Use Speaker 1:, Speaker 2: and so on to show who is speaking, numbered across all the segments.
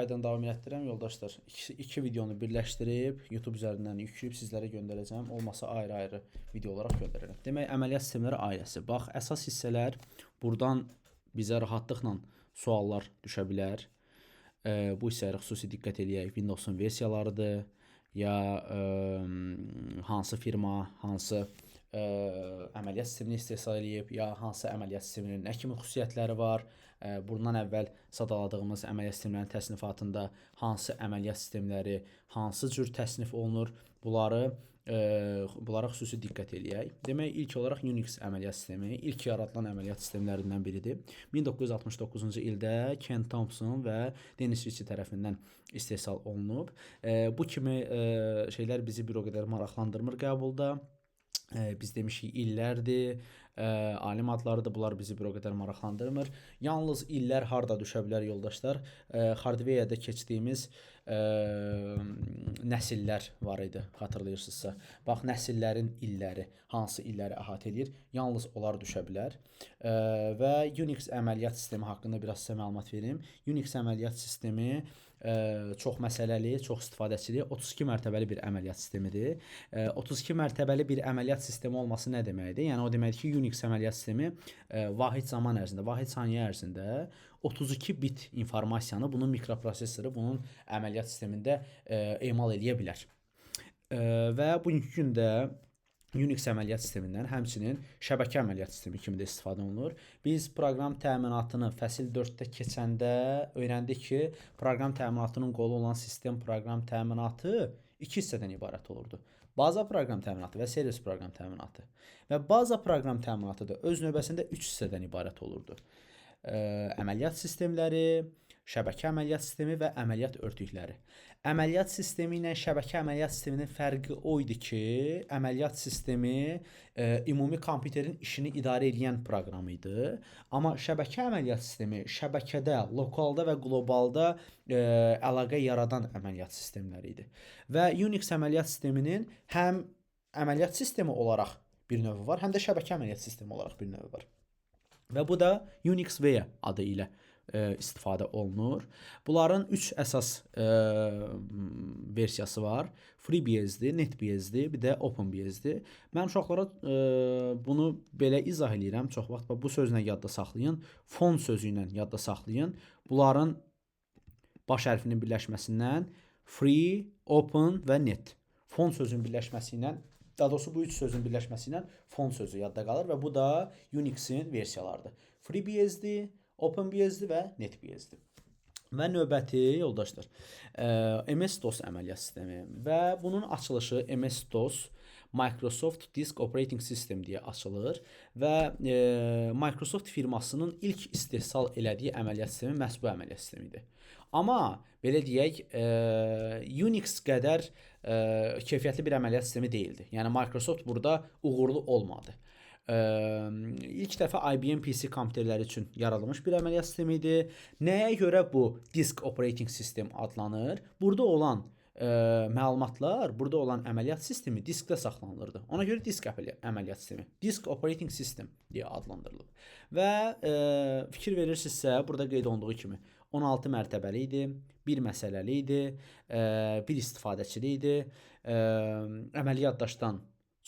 Speaker 1: Qaydanı davam elətdirəm yoldaşlar. İki videonu birləşdirib YouTube üzərindən yükləyib sizlərə göndərəcəm. Olmasa ayrı-ayrı video olaraq göndərərəm. Demək, əməliyyat sistemləri ailəsi. Bax, əsas hissələr, burdan bizə rahatlıqla suallar düşə bilər. Bu hissələrə xüsusi diqqət eləyək. Windows-un versiyalarıdır ya hansı firma, hansı əməliyyat sistemini istehsal eləyib, ya hansı əməliyyat sisteminin nə kimi xüsusiyyətləri var. Bundan əvvəl sadaladığımız əməliyyat sistemlərinin təsnifatında hansı əməliyyat sistemləri hansı cür təsnif olunur, bunlara xüsusi diqqət eləyək. Demək, ilk olaraq Unix əməliyyat sistemi ilk yaradılan əməliyyat sistemlərindən biridir. 1969-cu ildə Ken Thompson və Dennis Ritchie tərəfindən istehsal olunub. Bu kimi şeylər bizi bir o qədər maraqlandırmır qəbulda. Biz demişik illərdir, alim adlarıdır, bunlar bizi bir o qədər maraqlandırmır. Yalnız illər harda düşə bilər yoldaşlar? Hardware-də keçdiyimiz nəsillər var idi, xatırlayırsınızsa. Bax, nəsillərin illəri, hansı illəri əhatə eləyir, yalnız onlar düşə bilər. Və Unix əməliyyat sistemi haqqında biraz sizə məlumat verim. Unix əməliyyat sistemi çox məsələli, çox istifadəçili, 32 mərtəbəli bir əməliyyat sistemidir. 32 mərtəbəli bir əməliyyat sistemi olması nə deməkdir? Yəni o deməkdir ki, Unix əməliyyat sistemi vahid zaman ərzində, vahid saniyə ərzində 32 bit informasiyanı bunun mikroprosessoru bunun əməliyyat sistemində emal eləyə bilər. Və bugünkü gündə Unix əməliyyat sistemindən həmçinin şəbəkə əməliyyat sistemi kimi də istifadə olunur. Biz proqram təminatını fəsil 4-də keçəndə öyrəndik ki, proqram təminatının qolu olan sistem proqram təminatı iki hissədən ibarət olurdu. Baza proqram təminatı və servis proqram təminatı. Və baza proqram təminatı da öz növbəsində 3 hissədən ibarət olurdu. Əməliyyat sistemləri, şəbəkə əməliyyat sistemi və əməliyyat örtükləri. Əməliyyat sistemi ilə şəbəkə əməliyyat sisteminin fərqi o idi ki, əməliyyat sistemi ümumi kompüterin işini idarə edən proqram idi. Amma şəbəkə əməliyyat sistemi şəbəkədə, lokalda və qlobalda əlaqə yaradan əməliyyat sistemləri idi. Və Unix əməliyyat sisteminin həm əməliyyat sistemi olaraq bir növü var, həm də şəbəkə əməliyyat sistemi olaraq bir növü var. Və bu da Unix V adı ilə istifadə olunur. Bunların 3 əsas versiyası var. FreeBSD, NetBSD, bir də OpenBSD. Mən uşaqlara bunu belə izah eləyirəm çox vaxt. Bax, bu sözlə yadda saxlayın. Fon sözü ilə yadda saxlayın. Bunların baş hərfinin birləşməsindən Free, Open və Net. Fon sözünün birləşməsi ilə, daha doğrusu bu üç sözün birləşməsi ilə fon sözü yadda qalır və bu da Unix-in versiyalarıdır. FreeBSD, OpenBSD və NetBSD. Və növbəti yoldaşlar, MS-DOS əməliyyat sistemi və bunun açılışı MS-DOS, Microsoft Disk Operating System deyə açılır və Microsoft firmasının ilk istehsal elədiyi əməliyyat sistemi məhz bu əməliyyat sistemidir. Amma belə deyək, Unix qədər keyfiyyətli bir əməliyyat sistemi deyildi. Yəni Microsoft burada uğurlu olmadı. İlk dəfə IBM PC kompüterləri üçün yaradılmış bir əməliyyat sistemi idi. Nəyə görə bu Disk Operating System adlanır? Burada olan məlumatlar, burada olan əməliyyat sistemi diskdə saxlanılırdı. Ona görə disk əməliyyat sistemi, Disk Operating System deyə adlandırılıb. Və fikir verirsinizsə, burada qeyd olunduğu kimi 16 mərtəbəli idi, bir məsələli idi, bir istifadəçili idi, əməli yaddaşdan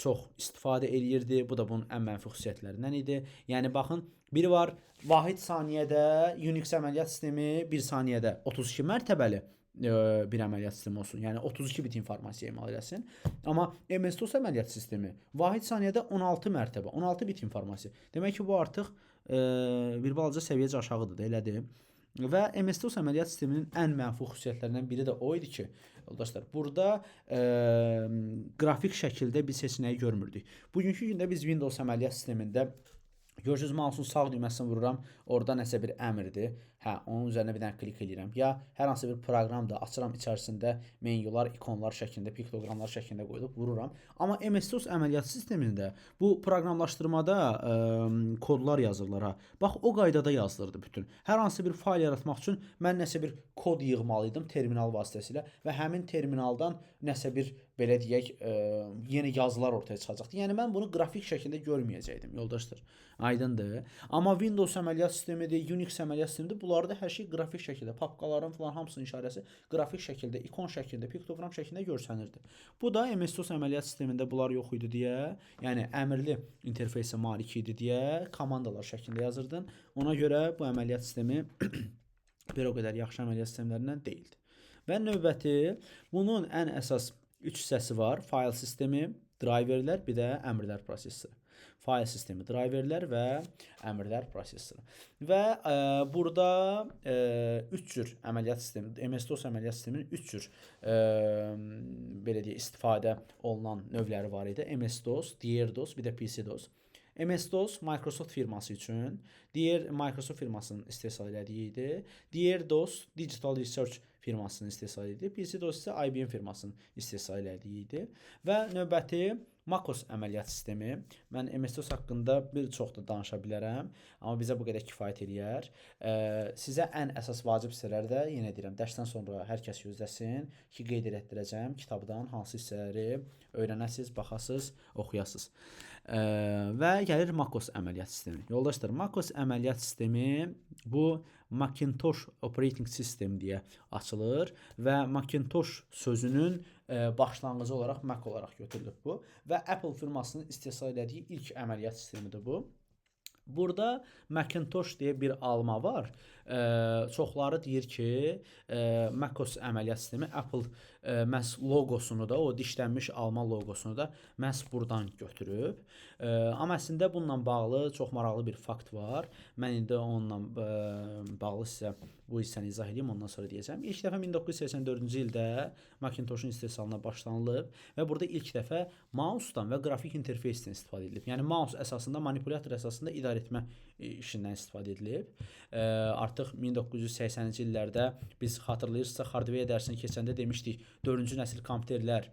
Speaker 1: çox istifadə eləyirdi. Bu da bunun ən mənfi xüsusiyyətlərindən idi. Yəni baxın, biri var vahid saniyədə Unix əməliyyat sistemi 1 saniyədə 32 mərtəbəli bir əməliyyat sistemi olsun. Yəni 32 bit informasiya emal eləsin. Amma MS-DOS əməliyyat sistemi vahid saniyədə 16 mərtəbə, 16 bit informasiya. Demək ki, bu artıq bir balaca səviyyəcə aşağıdır da, elədir. Və MS-DOS əməliyyat sisteminin ən mənfi xüsusiyyətlərindən biri də o idi ki, yoldaşlar, burada qrafik şəkildə biz heç nəyi görmürdük. Bugünkü gündə biz Windows əməliyyat sistemində görürsünüz, mouse'un sağ düyməsini vururam, orada nəsə bir əmrdir. Hə, onun üzərinə bir dənə klik eləyirəm. Ya hər hansı bir proqramdır, açıram, içərisində menyular, ikonlar şəklində, piktoqramlar şəklində qoyulub, vururam. Amma MS-DOS əməliyyat sistemində bu proqramlaşdırmada kodlar yazırlar ha. Bax, o qaydada yazılırdı bütün. Hər hansı bir fayl yaratmaq üçün mən nəsə bir kod yığmalı idim terminal vasitəsilə və həmin terminaldan nəsə bir belə deyək, yeni yazılar ortaya çıxacaqdı. Yəni mən bunu qrafik şəkildə görməyəcəkdim, yoldaşlar. Aydındır. Amma Windows əməliyyat sistemidir, Unix əməliyyat sistemidir. Bunlar Bunlarda hər şey qrafik şəkildə, papkaların falan hamısının işarəsi qrafik şəkildə, ikon şəklində, piktoqram şəklində görsənirdi. Bu da MS-DOS əməliyyat sistemində bunlar yox idi deyə, yəni əmrli interfeysə malik idi deyə komandalar şəklində yazırdın. Ona görə bu əməliyyat sistemi bir o qədər yaxşı əməliyyat sistemlərindən deyildi. Və növbəti bunun ən əsas 3 hissəsi var. Fayl sistemi, driverlər, bir də əmrlər prosessoru. Fayl sistemi, driverlər və əmrlər prosessoru. Və burada 3 cür əməliyyat sistemi, MS-DOS əməliyyat sisteminin 3 cür belə deyək, istifadə olunan növləri var idi. MS-DOS, DR-DOS, bir də PC-DOS. MS-DOS Microsoft firması üçün, digər Microsoft firmasının istehsal elədiyi idi. DR-DOS Digital Research firmasının istehsal etdiyi, PC-DOS isə IBM firmasının istehsal elədiyi idi. Və növbəti macOS əməliyyat sistemi. Mən MS-DOS haqqında bir çox da danışa bilərəm, amma bizə bu qədər kifayət eləyər. Sizə ən əsas vacib hissələri də yenə deyirəm, dərsdən sonra hər kəs gözləsin ki, qeyd elətdirəcəm kitabdan hansı hissələri öyrənəsiz, baxasız, oxuyasız. Və gəlir macOS əməliyyat sistemi. Yoldaşlar, macOS əməliyyat sistemi bu Macintosh Operating System deyə açılır və Macintosh sözünün başlanğıcı olaraq Mac olaraq götürülüb bu və Apple firmasının istehsal elədiyi ilk əməliyyat sistemidir bu. Burada Macintosh deyə bir alma var. Çoxları deyir ki, macOS əməliyyat sistemi Apple məhz loqosunu da, o dişlənmiş alma loqosunu da məhz buradan götürüb. Amma əslində bununla bağlı çox maraqlı bir fakt var. Mən indi onunla bağlı sizə bu hissəni izah edeyim, ondan sonra deyəcəm. İlk dəfə 1984-cü ildə Macintosh'un istehsalına başlanılıb və burada ilk dəfə mouse-dan və qrafik interfeysdən istifadə edilib. Yəni mouse əsasında, manipulyator əsasında idarə etmə işindən istifadə edilib. Artıq 1980-ci illərdə biz xatırlayırsınızsa hardware dərsini keçəndə demişdik, 4-cü nəsil kompüterlər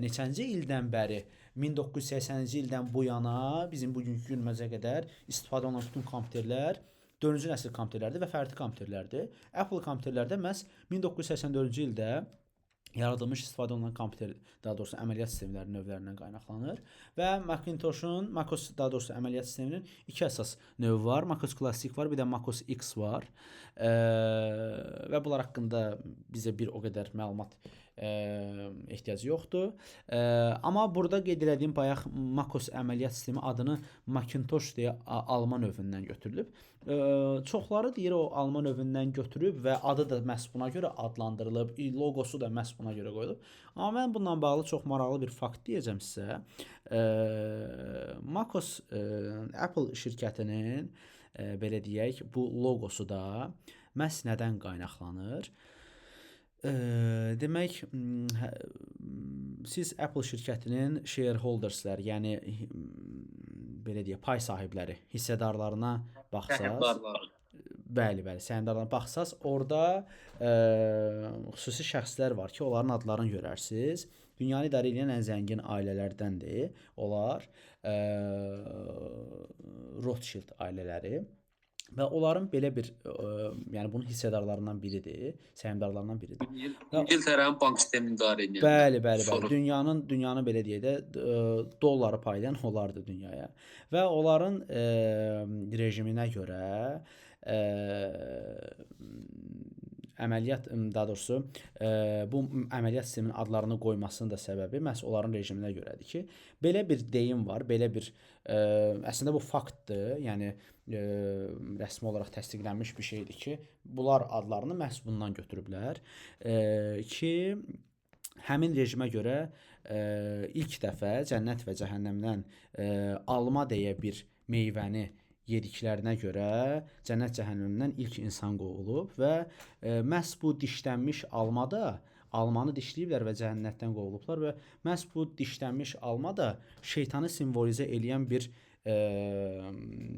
Speaker 1: neçənci ildən bəri, 1980-ci ildən bu yana bizim bugünkü günümüzə qədər istifadə olunan bütün kompüterlər 4-cü nəsil kompüterlərdir və fərdi kompüterlərdir. Apple kompüterlərdə məhz 1984-cü ildə yaradılmış istifadə olunan kompüter, daha doğrusu əməliyyat sistemlərinin növlərindən qaynaqlanır və Macintosh'un, macOS daha doğrusu əməliyyat sisteminin iki əsas növü var. macOS Classic var, bir də macOS X var. Və bunlar haqqında bizə bir o qədər məlumat ehtiyacı yoxdur. Amma burada qeyd elədiyim bayaq macOS əməliyyat sistemi adını Macintosh deyə alma növündən götürülüb. Çoxları deyir o alma növündən götürüb və adı da məhz buna görə adlandırılıb, loqosu da məhz buna görə qoyulub. Amma mən bununla bağlı çox maraqlı bir fakt deyəcəm sizə. macOS Apple şirkətinin belə deyək, bu loqosu da məhz nədən qaynaqlanır? Demək, siz Apple şirkətinin shareholderslər, yəni belə deyək, pay sahibləri, hissədarlarına baxsaz, bəli, bəli, səhmdarlarına baxsaz, orada xüsusi şəxslər var ki, onların adlarını görərsiniz. Dünyanı idarə edən ən zəngin ailələrdəndir. Onlar Rothschild ailələri. Və onların belə bir, yəni bunun hissədarlarından biridir, səhmdarlarından biridir.
Speaker 2: İngiltərənin bank sistemini idarə edən.
Speaker 1: Bəli, bəli, bəli. Dünyanı belə deyək də, dolları paylayan onlardır dünyaya. Və onların rejiminə görə əməliyyat, daha doğrusu bu əməliyyat sisteminin adlarını qoymasının da səbəbi məhz onların rejiminə görədir ki, belə bir deyim var, belə bir əslində bu faktdır, yəni rəsmi olaraq təsdiqlənmiş bir şeydir ki, bunlar adlarını məhz bundan götürüblər ki, həmin rejimə görə ilk dəfə cənnət və cəhənnəmdən alma deyə bir meyvəni yediklərinə görə cənnət cəhənnəmdən ilk insan qovulub və məhz bu dişlənmiş almada almanı dişləyiblər və cənnətdən qovulublar və məhz bu dişlənmiş alma da şeytanı simvolizə eləyən bir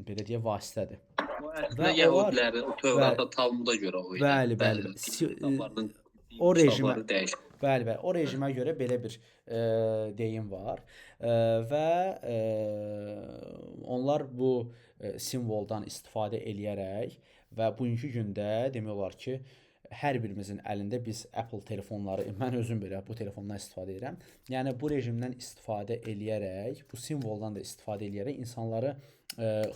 Speaker 1: belə deyə vasitədir.
Speaker 2: Bu əslində yəhudilərin o Tövrata, Talmuda görə o idi.
Speaker 1: Bəli, bəli. O rejimə, bəli, bəli, o rejimə görə belə bir deyim var və onlar bu simvoldan istifadə eləyərək və bugünkü gündə demək olar ki, hər birimizin əlində biz Apple telefonları, mən özüm belə bu telefondan istifadə edirəm. Yəni bu rejimdən istifadə eləyərək, bu simvoldan da istifadə eləyərək insanları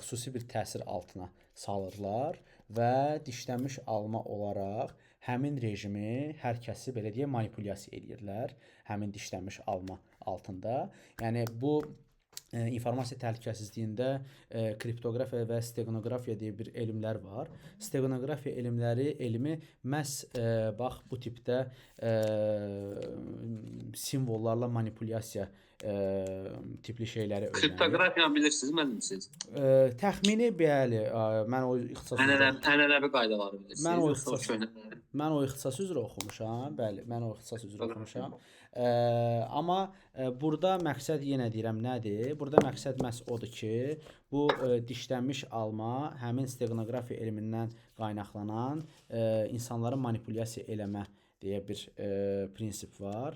Speaker 1: xüsusi bir təsir altına salırlar və dişlənmiş alma olaraq həmin rejimi hər kəsi belə deyək manipulyasiya eləyirlər həmin dişlənmiş alma altında. Yəni bu informasiya təhlükəsizliyində kriptoqrafiya və steqnoqrafiya deyə bir elmlər var. Steqnoqrafiya elmi məhz bax bu tipdə simvollarla manipulyasiya tipli şeyləri öyrənir.
Speaker 2: Kriptoqrafiyanı bilirsiniz müəllim siz?
Speaker 1: Təxmini bəli, mən o ixtisas üzrə
Speaker 2: ənənəvi qaydaları bilirsiniz.
Speaker 1: Mən o ixtisas üzrə oxumuşam. Bəli, mən o ixtisas üzrə oxumuşam. Amma burada məqsəd yenə deyirəm nədir? Burada məqsəd məhz odur ki, bu dişlənmiş alma həmin steqnoqrafiya elmindən qaynaqlanan insanları manipulyasiya eləmə deyə bir prinsip var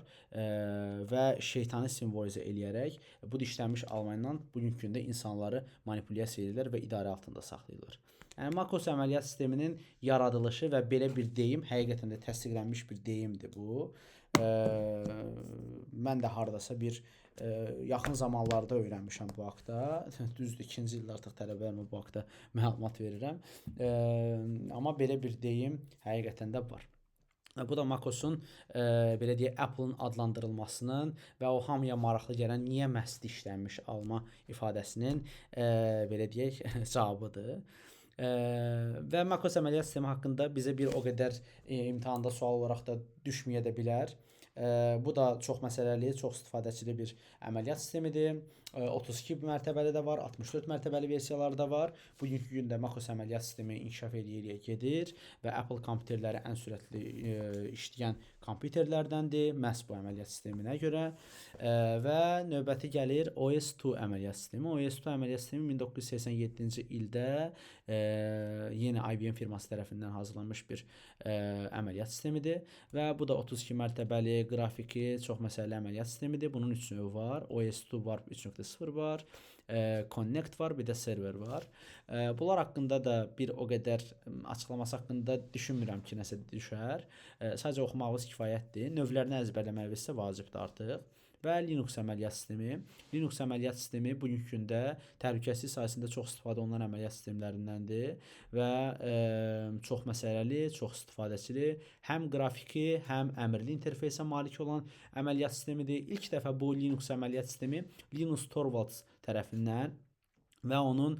Speaker 1: və şeytanı simvolizə eləyərək bu dişlənmiş alma ilə bugünkü gündə insanları manipulyasiya edirlər və idarə altında saxlayırlar. Yəni macOS əməliyyat sisteminin yaradılışı və belə bir deyim həqiqətən də təsdiqlənmiş bir deyimdir bu. Mən də hardasa bir yaxın zamanlarda öyrənmişəm bu haqda. Düzdür, ikinci ildə artıq tələbələrimə bu haqda məlumat verirəm. Amma belə bir deyim həqiqətən də var. Bu da macOS-un belə deyək Apple-ın adlandırılmasının və o hamıya maraqlı gələn niyə məhz dişlənmiş alma ifadəsinin belə deyək cavabıdır. Və macOS əməliyyat sistemi haqqında bizə bir o qədər imtahanda sual olaraq da düşməyə də bilər. Bu da çox məsələli, çox istifadəçili bir əməliyyat sistemidir. 32 mərtəbəli də var, 64 mərtəbəli versiyaları da var. Bugünkü gündə macOS əməliyyat sistemi inkişaf eləyə gedir və Apple kompüterləri ən sürətli işləyən kompüterlərdəndir məhz bu əməliyyat sisteminə görə. Və növbəti gəlir OS2 əməliyyat sistemi. OS2 əməliyyat sistemi 1987-ci ildə yenə IBM firması tərəfindən hazırlanmış bir əməliyyat sistemidir və bu da 32 mərtəbəli qrafiki çox məsələli əməliyyat sistemidir. Bunun 3 növü var. OS2 var, 3.0 var, Connect var, bir də server var. Bunlar haqqında da bir o qədər açıqlaması haqqında düşünmürəm ki, nəsə düşər. Sadəcə oxumağınız kifayətdir. Növlərini əzbərləməyiniz isə vacibdir artıq. Və Linux əməliyyat sistemi. Linux əməliyyat sistemi bugünkü gündə təhlükəsizlik sahəsində çox istifadə olunan əməliyyat sistemlərindəndir və çox məsələli, çox istifadəçili, həm qrafiki, həm əmrli interfeysə malik olan əməliyyat sistemidir. İlk dəfə bu Linux əməliyyat sistemi Linus Torvalds tərəfindən və onun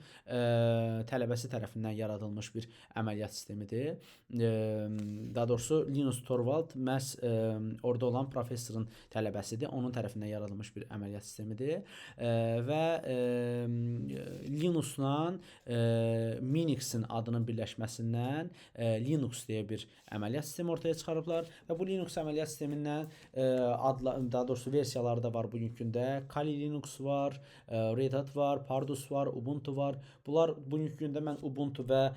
Speaker 1: tələbəsi tərəfindən yaradılmış bir əməliyyat sistemidir. Daha doğrusu Linus Torvald məhz orada olan professorun tələbəsidir. Onun tərəfindən yaradılmış bir əməliyyat sistemidir. Və Linusla Minix'in adının birləşməsindən Linux deyə bir əməliyyat sistemi ortaya çıxarıblar və bu Linux əməliyyat sistemindən daha doğrusu versiyaları da var bugünkü gündə. Kali Linux var, Red Hat var, Pardus var, Ubuntu var. Bunlar bugünkü gündə mən Ubuntu və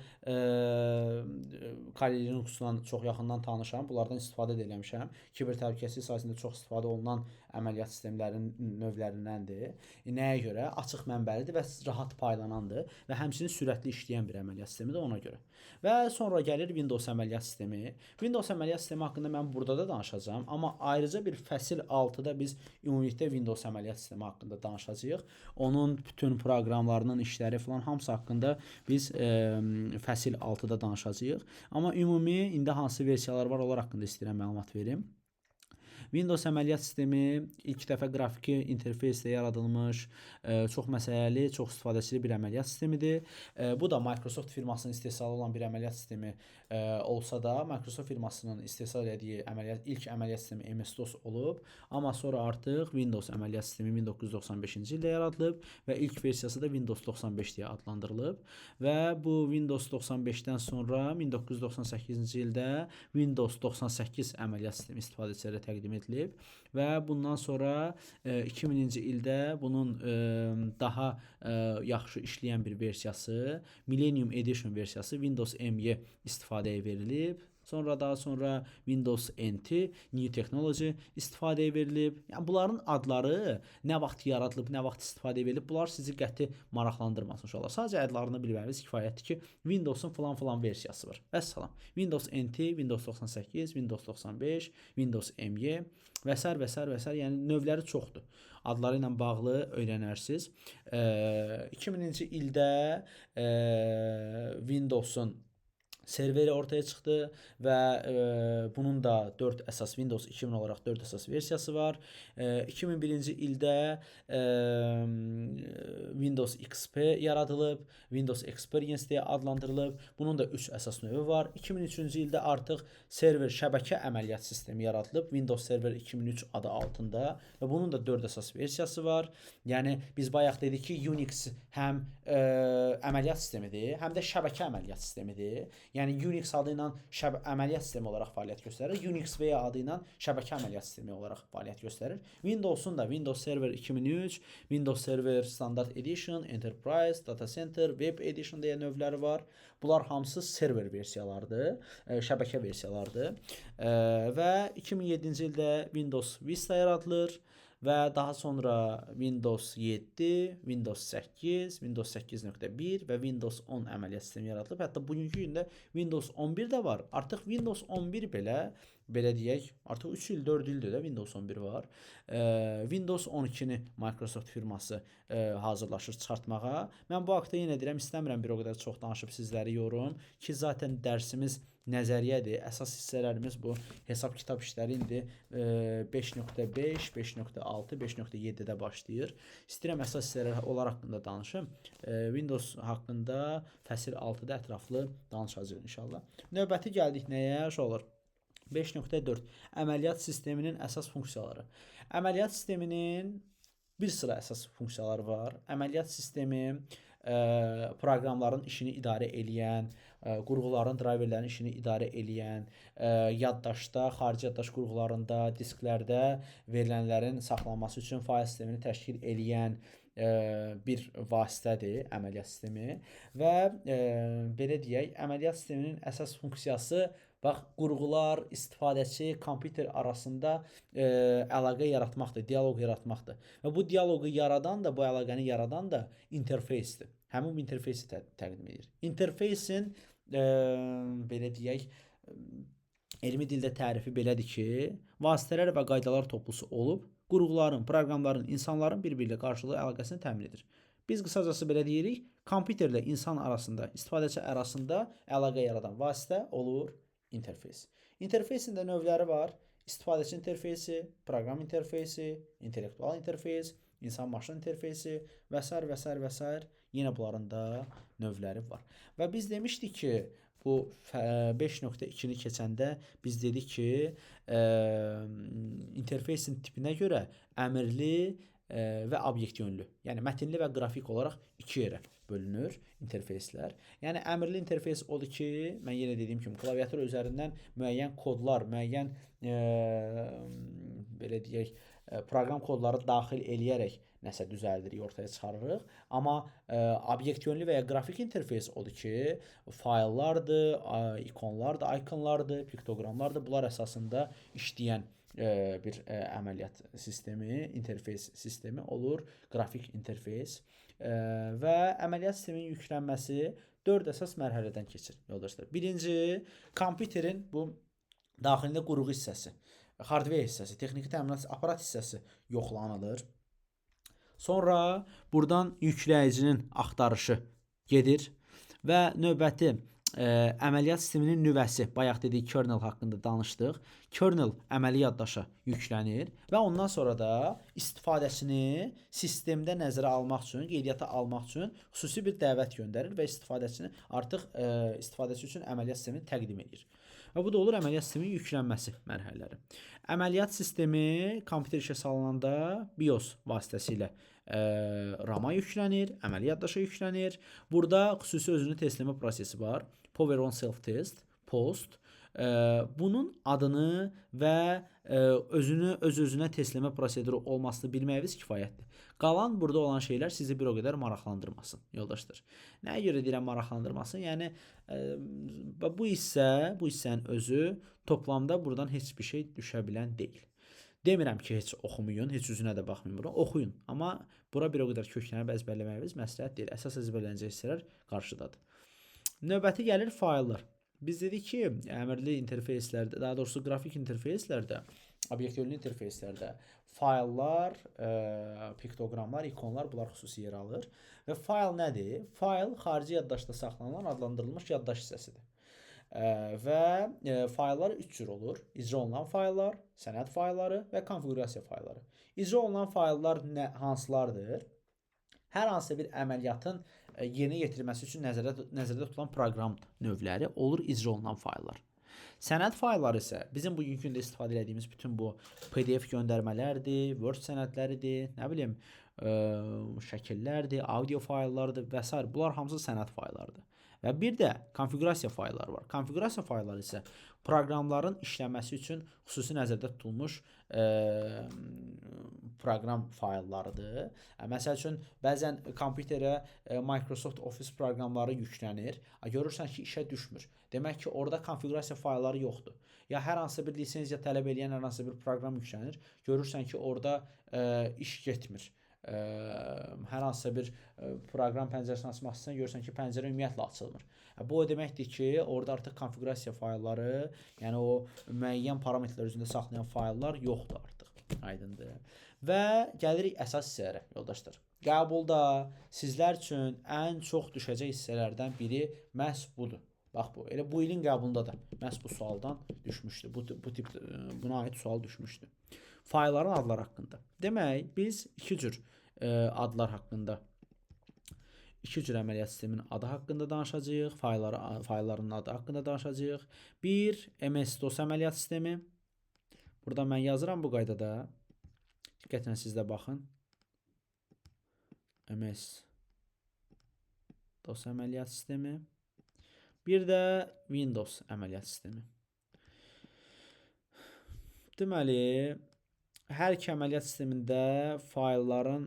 Speaker 1: Kali Linux-la çox yaxından tanışam. Bunlardan istifadə də eləmişəm. Kiber təhlükəsizlik sahəsində çox istifadə olunan əməliyyat sistemlərinin növlərindəndir. Nəyə görə? Açıq mənbəlidir və rahat paylanandır və həmçinin sürətli işləyən bir əməliyyat sistemidir ona görə. Və sonra gəlir Windows əməliyyat sistemi. Windows əməliyyat sistemi haqqında mən burada da danışacağam, amma ayrıca bir fəsil 6-da biz ümumilikdə Windows əməliyyat sistemi haqqında danışacağıq. Onun bütün proqramlarının işləri falan hamısı haqqında biz fəsil 6-da danışacağıq. Amma ümumi indi hansı versiyalar var, onlar haqqında istəyirəm məlumat verim. Windows əməliyyat sistemi ilk dəfə qrafiki interfeyslə yaradılmış, çox məsələli, çox istifadəçili bir əməliyyat sistemidir. Bu da Microsoft firmasının istehsalı olan bir əməliyyat sistemi olsa da, Microsoft firmasının istehsal etdiyi ilk əməliyyat sistemi MS-DOS olub, amma sonra artıq Windows əməliyyat sistemi 1995-ci ildə yaradılıb və ilk versiyası da Windows 95 deyə adlandırılıb və bu Windows 95-dən sonra 1998-ci ildə Windows 98 əməliyyat sistemi istifadəçilərə təqdim edilib və bundan sonra 2000-ci ildə bunun daha yaxşı işləyən bir versiyası Millennium Edition versiyası Windows ME istifadəyə verilib. Sonra daha sonra Windows NT, New Technology istifadəyə verilib. Yəni bunların adları nə vaxt yaradılıb, nə vaxt istifadəyə verilib, bunlar sizi qəti maraqlandırmasın uşaqlar. Sadəcə adlarını bilməyiniz kifayətdir ki, Windows-un falan-falan versiyası var. Vəssalam. Windows NT, Windows 98, Windows 95, Windows ME və sair və sair və sair. Yəni növləri çoxdur. Adları ilə bağlı öyrənərsiniz. 2000-ci ildə Windows-un Serveri ortaya çıxdı və bunun da 4 əsas Windows 2000 olaraq 4 əsas versiyası var. 2001-ci ildə Windows XP yaradılıb, Windows Experience deyə adlandırılıb. Bunun da 3 əsas növü var. 2003-cü ildə artıq server şəbəkə əməliyyat sistemi yaradılıb, Windows Server 2003 adı altında və bunun da 4 əsas versiyası var. Yəni biz bayaq dedik ki, Unix həm əməliyyat sistemidir, həm də şəbəkə əməliyyat sistemidir. Yəni Unix adı ilə əməliyyat sistemi olaraq fəaliyyət göstərir. Unix V adı ilə şəbəkə əməliyyat sistemi olaraq fəaliyyət göstərir. Windows-un da Windows Server 2003, Windows Server Standard Edition, Enterprise, Data Center, Web Edition deyə növləri var. Bunlar hamısı server versiyalarıdır, şəbəkə versiyalarıdır. Və 2007-ci ildə Windows Vista yaradılır və daha sonra Windows 7, Windows 8, Windows 8.1 və Windows 10 əməliyyat sistemi yaradılıb. Hətta bugünkü gündə Windows 11 də var. Artıq Windows 11 belə deyək, artıq 3 il, 4 ildir də Windows 11 var. Windows 12-ni Microsoft firması hazırlaşır çıxartmağa. Mən bu haqda yenə deyirəm, istəmirəm bir o qədər çox danışıb sizləri yorum ki, zaten dərsimiz nəzəriyyədir. Əsas hissələrimiz bu hesab-kitab işləri indi 5.5, 5.6, 5.7-də başlayır. İstəyirəm əsas hissələr onlar haqqında danışım. Windows haqqında fəsil 6-da ətraflı danışacağıq inşallah. Növbəti gəldik nəyə? Uşaqlar, 5.4 əməliyyat sisteminin əsas funksiyaları. Əməliyyat sisteminin bir sıra əsas funksiyaları var. Əməliyyat sistemi proqramların işini idarə eləyən, qurğuların, driverlərin işini idarə eləyən, yaddaşda, xarici yaddaş qurğularında, disklərdə verilənlərin saxlanması üçün fayl sistemini təşkil eləyən bir vasitədir əməliyyat sistemi və belə deyək, əməliyyat sisteminin əsas funksiyası bax, qurğular, istifadəçi, kompüter arasında əlaqə yaratmaqdır, dialoq yaratmaqdır. Və bu dialoqu yaradan da, bu əlaqəni yaradan da interfeysdir. Həmin bu interfeysi təqdim edir. İnterfeysin belə deyək, elmi dildə tərifi belədir ki, vasitələr və qaydalar toplusu olub, qurğuların, proqramların, insanların bir-biri ilə qarşılıqlı əlaqəsini təmin edir. Biz qısacası belə deyirik, kompüterlə insan arasında, istifadəçi arasında əlaqə yaradan vasitə olur interfeys. İnterfeysin də növləri var. İstifadəçi interfeysi, proqram interfeysi, intellektual interfeys, insan-maşın interfeysi və s. və s. və s. Yenə bunların da növləri var. Və biz demişdik ki, bu 5.2-ni keçəndə biz dedik ki, interfeysin tipinə görə əmrli və obyekt yönlü, yəni mətinli və qrafik olaraq iki yerə bölünür interfeyslər. Yəni əmrli interfeys odur ki, mən yenə dediyim kimi klaviatur üzərindən müəyyən kodlar, müəyyən belə deyək, proqram kodları daxil eləyərək nəsə düzəldirik, ortaya çıxarırıq. Amma obyekt yönlü və ya qrafik interfeys odur ki, fayllardır, ikonlardır, ikonlardır, piktoqramlardır. Bunlar əsasında işləyən bir əməliyyat sistemi, interfeys sistemi olur, qrafik interfeys. Və əməliyyat sisteminin yüklənməsi 4 əsas mərhələdən keçir yoldaşlar. Birinci, kompüterin bu daxilində qurğu hissəsi, hardware hissəsi, texniki təminat aparat hissəsi yoxlanılır. Sonra buradan yükləyicinin axtarışı gedir və növbəti əməliyyat sisteminin nüvəsi, bayaq dedik kernel haqqında danışdıq. Kernel əməli yaddaşa yüklənir və ondan sonra da istifadəçini sistemdə nəzərə almaq üçün, qeydiyyata almaq üçün xüsusi bir dəvət göndərir və istifadəçini artıq istifadəçi üçün əməliyyat sistemini təqdim edir. Və bu da olur əməliyyat sisteminin yüklənməsi mərhələləri. Əməliyyat sistemi kompüter işə salınanda BIOS vasitəsilə RAM-a yüklənir, əməli yaddaşa yüklənir. Burada xüsusi özünü testləmə prosesi var. Power on Self Test, POST. Bunun adını və özünü öz-özünə testləmə proseduru olmasını bilməyiniz kifayətdir. Qalan burada olan şeylər sizi bir o qədər maraqlandırmasın, yoldaşlar. Nəyə görə deyirəm maraqlandırmasın? Yəni bu hissə, bu hissənin özü toplamda buradan heç bir şey düşə bilən deyil. Demirəm ki, heç oxumayın, heç üzünə də baxmayın bura. Oxuyun. Amma bura bir o qədər köklənib əzbərləməyiniz məsləhət deyil. Əsas əzbərlənəcək hissələr qarşıdadır. Növbəti gəlir fayllar. Biz dedik ki, əmrli interfeyslərdə, daha doğrusu qrafik interfeyslərdə, obyekt yönlü interfeyslərdə fayllar, piktoqramlar, ikonlar bunlar xüsusi yer alır. Və fayl nədir? Fayl xarici yaddaşda saxlanılan adlandırılmış yaddaş hissəsidir. Və fayllar 3 cür olur. İcra olunan fayllar, sənəd faylları və konfiqurasiya faylları. İcra olunan fayllar hansılardır? Hər hansı bir əməliyyatın yerinə yetirilməsi üçün nəzərdə tutulan proqram növləri olur icra olunan fayllar. Sənəd faylları isə bizim bugünkü gündə istifadə etdiyimiz bütün bu PDF göndərmələrdir, Word sənədləridir, nə bilim, şəkillərdir, audio fayllardır və s. Bunlar hamısı sənəd fayllarıdır. Və bir də konfiqurasiya faylları var. Konfiqurasiya faylları isə proqramların işləməsi üçün xüsusi nəzərdə tutulmuş proqram fayllarıdır. Məsəl üçün, bəzən kompüterə Microsoft Office proqramları yüklənir. Görürsən ki, işə düşmür. Demək ki, orada konfiqurasiya faylları yoxdur. Ya hər hansı bir lisenziya tələb eləyən hər hansı bir proqram yüklənir. Görürsən ki, orada iş getmir. Hər hansısa bir proqram pəncərəsini açmaq istəyirsən, görürsən ki, pəncərə ümumiyyətlə açılmır. Bu o deməkdir ki, orada artıq konfiqurasiya faylları, yəni o müəyyən parametrlər üzərində saxlayan fayllar yoxdur artıq. Aydındır. Və gəlirik əsas hissələrə, yoldaşlar. Qəbulda sizlər üçün ən çox düşəcək hissələrdən biri məhz budur. Bax bu. Elə bu ilin qəbulunda da məhz bu sualdan düşmüşdü. Bu tip buna aid sual düşmüşdü. Faylların adları haqqında. Demək, biz iki cür adlar haqqında, iki cür əməliyyat sisteminin adı haqqında danışacağıq, faylların adı haqqında danışacağıq. Bir, MS-DOS əməliyyat sistemi. Burada mən yazıram bu qaydada. Diqqətlə siz də baxın. MS-DOS əməliyyat sistemi. Bir də Windows əməliyyat sistemi. Deməli, hər iki əməliyyat sistemində faylların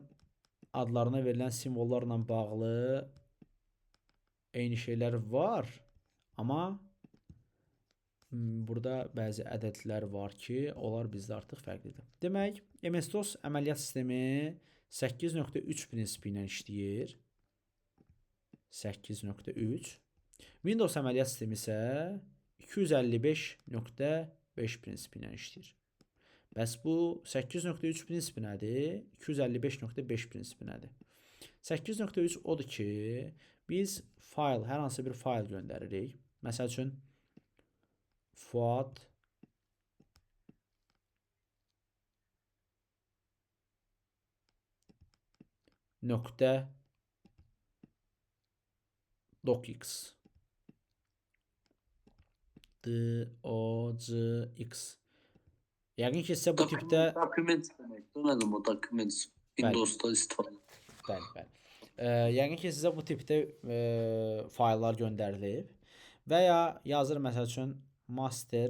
Speaker 1: adlarına verilən simvollarla bağlı eyni şeylər var. Amma burada bəzi ədədlər var ki, onlar bizdə artıq fərqlidir. Demək, MS-DOS əməliyyat sistemi 8.3 prinsipi ilə işləyir. 8.3. Windows əməliyyat sistemi isə 255.5 prinsipi ilə işləyir. Bəs bu 8.3 prinsipi nədir? 255.5 prinsipi nədir? 8.3 odur ki, biz fayl, hər hansı bir fayl göndəririk. Məsəl üçün, Fuad nöqtə docx D O C X. Yəqin ki, sizə bu tipdə
Speaker 2: Documents demək. Demədim o documents. Windows'da istifadə.
Speaker 1: Bəli, bəli. Yəqin ki, sizə bu tipdə fayllar göndərilib və ya yazır məsəl üçün master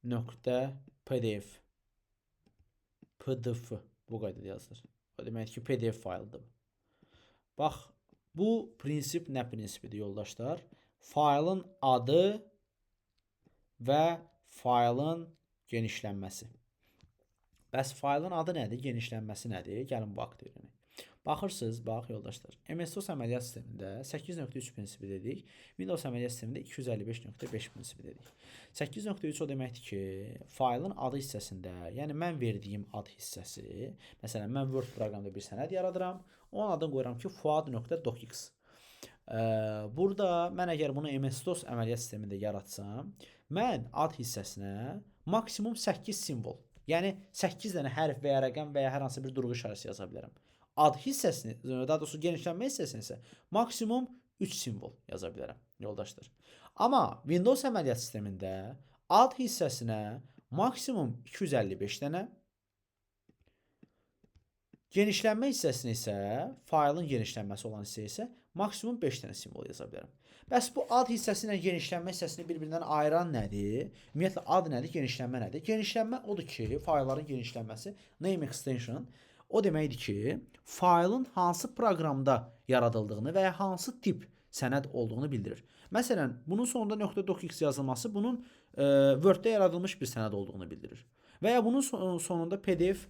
Speaker 1: nöqtə pdf pdf bu qaydada yazılır. O deməkdir ki, PDF fayldır. Bax, bu prinsip nə prinsipidir yoldaşlar? Faylın adı və faylın genişlənməsi. Bəs faylın adı nədir? Genişlənməsi nədir? Gəlin bu haqda öyrənək. Baxırsınız, bax yoldaşlar. MS-DOS əməliyyat sistemində 8.3 prinsipi dedik. Windows əməliyyat sistemində 255.5 prinsipi dedik. 8.3 o deməkdir ki, faylın adı hissəsində, yəni mən verdiyim ad hissəsi, məsələn, mən Word proqramında bir sənəd yaradıram, onun adını qoyuram ki, fuad.docx. Burada mən əgər bunu MS-DOS əməliyyat sistemində yaratsam, mən ad hissəsinə maksimum 8 simvol, yəni 8 dənə hərf və ya rəqəm və ya hər hansı bir durğu işarəsi yaza bilərəm. Ad hissəsini, daha doğrusu genişlənmə hissəsini isə maksimum 3 simvol yaza bilərəm, yoldaşlar. Amma Windows əməliyyat sistemində ad hissəsinə maksimum 255 dənə, genişlənmə hissəsini isə, faylın genişlənməsi olan hissə isə maksimum 5 dənə simvol yaza bilərəm. Bəs bu ad hissəsi ilə genişlənmə hissəsini bir-birindən ayıran nədir? Ümumiyyətlə, ad nədir, genişlənmə nədir? Genişlənmə odur ki, faylların genişlənməsi, name extension, o deməkdir ki, faylın hansı proqramda yaradıldığını və ya hansı tip sənəd olduğunu bildirir. Məsələn, bunun sonunda .docx yazılması bunun Word-də yaradılmış bir sənəd olduğunu bildirir. Və ya bunun sonunda PDF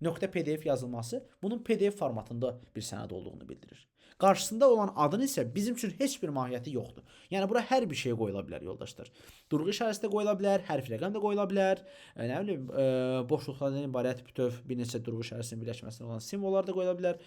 Speaker 1: Nöqtə PDF yazılması bunun PDF formatında bir sənəd olduğunu bildirir. Qarşısında olan adın isə bizim üçün heç bir mahiyyəti yoxdur. Yəni bura hər bir şey qoyula bilər yoldaşlar. Durğu işarəsi də qoyula bilər, hərf rəqəm də qoyula bilər. Nə bilim, boşluqlardan ibarət bütöv bir neçə durğu işarəsinin birləşməsindən olan simvollar da qoyula bilər.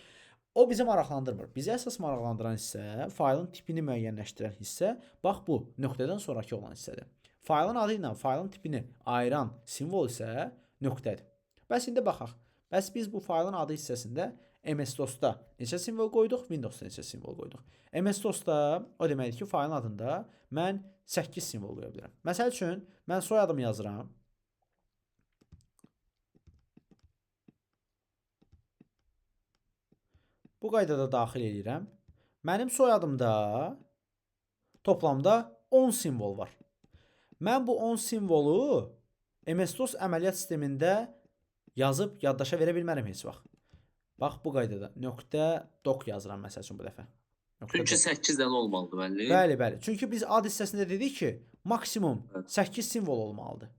Speaker 1: O bizi maraqlandırmır. Bizi əsas maraqlandıran hissə, faylın tipini müəyyənləşdirən hissə, bax bu nöqtədən sonrakı olan hissədir. Faylın adı ilə faylın tipini ayıran simvol isə nöqtədir. Bəs indi baxaq. Bəs biz bu faylın adı hissəsində MS-DOS-da neçə simvol qoyduq, Windows-da neçə simvol qoyduq. MS-DOS-da o deməkdir ki, faylın adında mən 8 simvol qoya bilərəm. Məsəl üçün, mən soyadımı yazıram. Bu qaydada daxil eləyirəm. Mənim soyadımda toplamda 10 simvol var. Mən bu 10 simvolu MS-DOS əməliyyat sistemində yazıb yaddaşa verə bilmərəm heç vaxt. Bax bu qaydada nöqtə doc yazıram məsəl üçün bu dəfə. Nöqtə
Speaker 2: Çünki
Speaker 1: doc.
Speaker 2: 8 dənə olmalıdır müəllim.
Speaker 1: Bəli, bəli. Çünki biz ad hissəsində dedik ki, maksimum 8 simvol olmalıdır.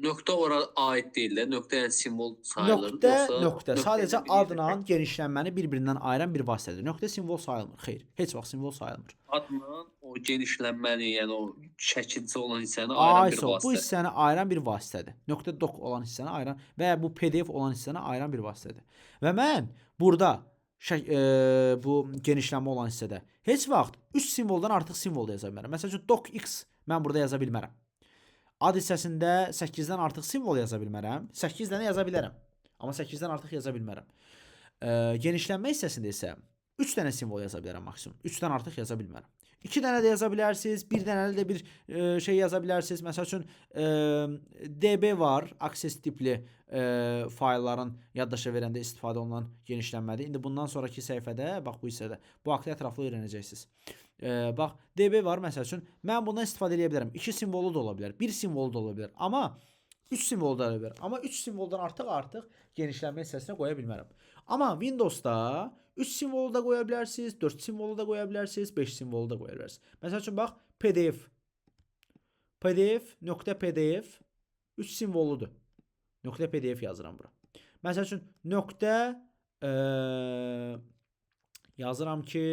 Speaker 2: Nöqtə ora aid deyil də, nöqtə yəni simvol sayılır.
Speaker 1: Nöqtə,
Speaker 2: yoxsa
Speaker 1: nöqtə. Sadəcə
Speaker 2: ilə bir
Speaker 1: adla genişlənməni bir-birindən ayıran bir vasitədir. Nöqtə simvol sayılmır. Xeyr, heç vaxt simvol sayılmır.
Speaker 2: Adla o genişlənməni, yəni o şəkilçi olan hissəni ayıran bir
Speaker 1: Ayso, bu
Speaker 2: vasitə.
Speaker 1: hissəni ayıran bir vasitədir. Nöqtə doc olan hissəni ayıran və ya bu PDF olan hissəni ayıran bir vasitədir. Və mən burada bu genişlənmə olan hissədə heç vaxt 3 simvoldan artıq simvol da yaza bilmərəm. Məsəl üçün docx mən burada yaza bilmərəm. Ad hissəsində 8-dən artıq simvol yaza bilmərəm. 8 dənə yaza bilərəm. Amma 8-dən artıq yaza bilmərəm. Genişlənmə hissəsində isə 3 dənə simvol yaza bilərəm maksimum. 3-dən artıq yaza bilmərəm. 2 dənə də yaza bilərsiniz, 1 dənəli də bir şey yaza bilərsiniz. Məsəl üçün DB var, Access tipli faylların yaddaşa verəndə istifadə olunan genişlənmədir. İndi bundan sonraki səhifədə, bax bu hissədə, bu haqda ətraflı öyrənəcəksiniz. Bax, DB var məsəl üçün. Mən bundan istifadə edə bilərəm. 2 simvolu da ola bilər, 1 simvolu da ola bilər. Amma 3 simvolu da ola bilər. Amma 3 simvoldan artıq genişlənmə hissəsinə qoya bilmərəm. Amma Windows-da 3 simvolu da qoya bilərsiniz, 4 simvolu da qoya bilərsiniz, 5 simvolu da qoya bilərsiniz. Məsəl üçün bax, PDF. PDF nöqtə PDF 3 simvoludur. Nöqtə PDF yazıram bura. Məsəl üçün nöqtə yazıram ki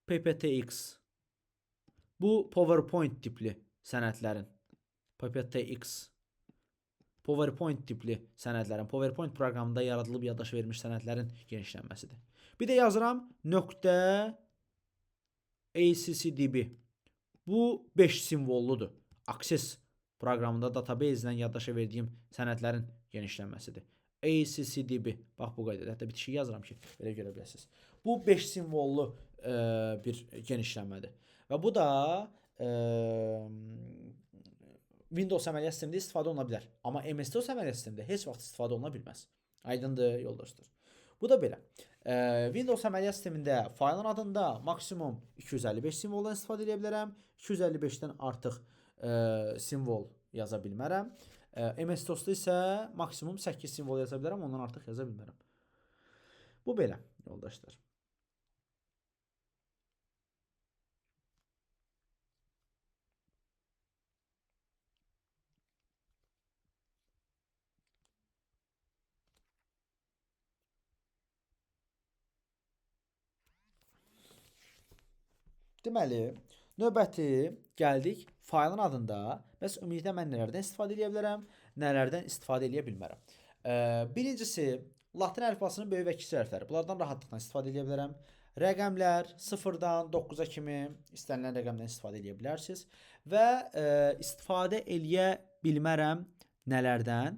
Speaker 1: PPTX. Bu PowerPoint tipli sənədlərin PPTX PowerPoint tipli sənədlərin, PowerPoint proqramında yaradılıb yaddaşa verilmiş sənədlərin genişlənməsidir. Bir də yazıram nöqtə ACCDB. Bu 5 simvolludur. Access proqramında database ilə yaddaşa verdiyim sənədlərin genişlənməsidir. ACCDB. Bax bu qaydada. Hətta bitişik yazıram ki, belə görə biləsiniz. Bu 5 simvollu bir genişlənmədir. Və bu da Windows əməliyyat sistemində istifadə oluna bilər. Amma MS-DOS əməliyyat sistemində heç vaxt istifadə oluna bilməz. Aydındır yoldaşlar. Bu da belə. Windows əməliyyat sistemində faylın adında maksimum 255 simvoldan istifadə edə bilərəm. 255-dən artıq simvol yaza bilmərəm. MS-DOS-da isə maksimum 8 simvol yaza bilərəm, ondan artıq yaza bilmərəm. Bu belə yoldaşlar. Deməli, növbəti gəldik faylın adında. Bəs ümumiyyətlə mən nələrdən istifadə edə bilərəm, nələrdən istifadə edə bilmərəm. Birincisi, Latin əlifbasının böyük və kiçik hərfləri. Bunlardan rahatlıqla istifadə edə bilərəm. Rəqəmlər 0-dan 9-a kimi istənilən rəqəmdən istifadə edə bilərsiniz. Və istifadə eləyə bilmərəm nələrdən?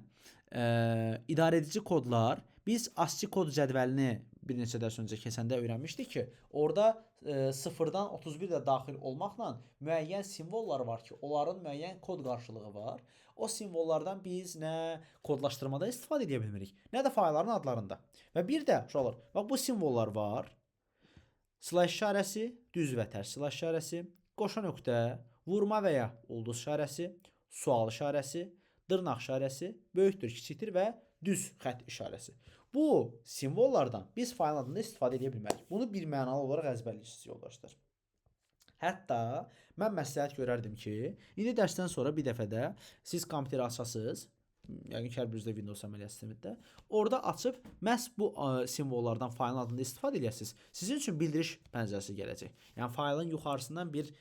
Speaker 1: İdarəedici kodlar. Biz ASCII kod cədvəlini bir neçə dərs öncə keçəndə öyrənmişdik ki, orada 0-dan 31 də daxil olmaqla müəyyən simvollar var ki, onların müəyyən kod qarşılığı var. O simvollardan biz nə kodlaşdırmada istifadə edə bilmirik, nə də faylların adlarında. Və bir də uşaqlar, bax bu simvollar var. Slash işarəsi, düz və tərs slash işarəsi, qoşa nöqtə, vurma və ya ulduz işarəsi, sual işarəsi, dırnaq işarəsi, böyükdür, kiçikdir və düz xətt işarəsi. Bu simvollardan biz faylın adında istifadə edə bilmərik. Bunu bir mənalı olaraq əzbərləyirsiniz yoldaşlar. Hətta mən məsləhət görərdim ki, indi dərsdən sonra bir dəfə də siz kompüteri açasınız, Yəqin ki, hər birinizdə Windows əməliyyat sistemidir. Orada açıb məhz bu simvollardan faylın adında istifadə eləyəsiniz. Sizin üçün bildiriş pəncərəsi gələcək. Yəni faylın yuxarısından bir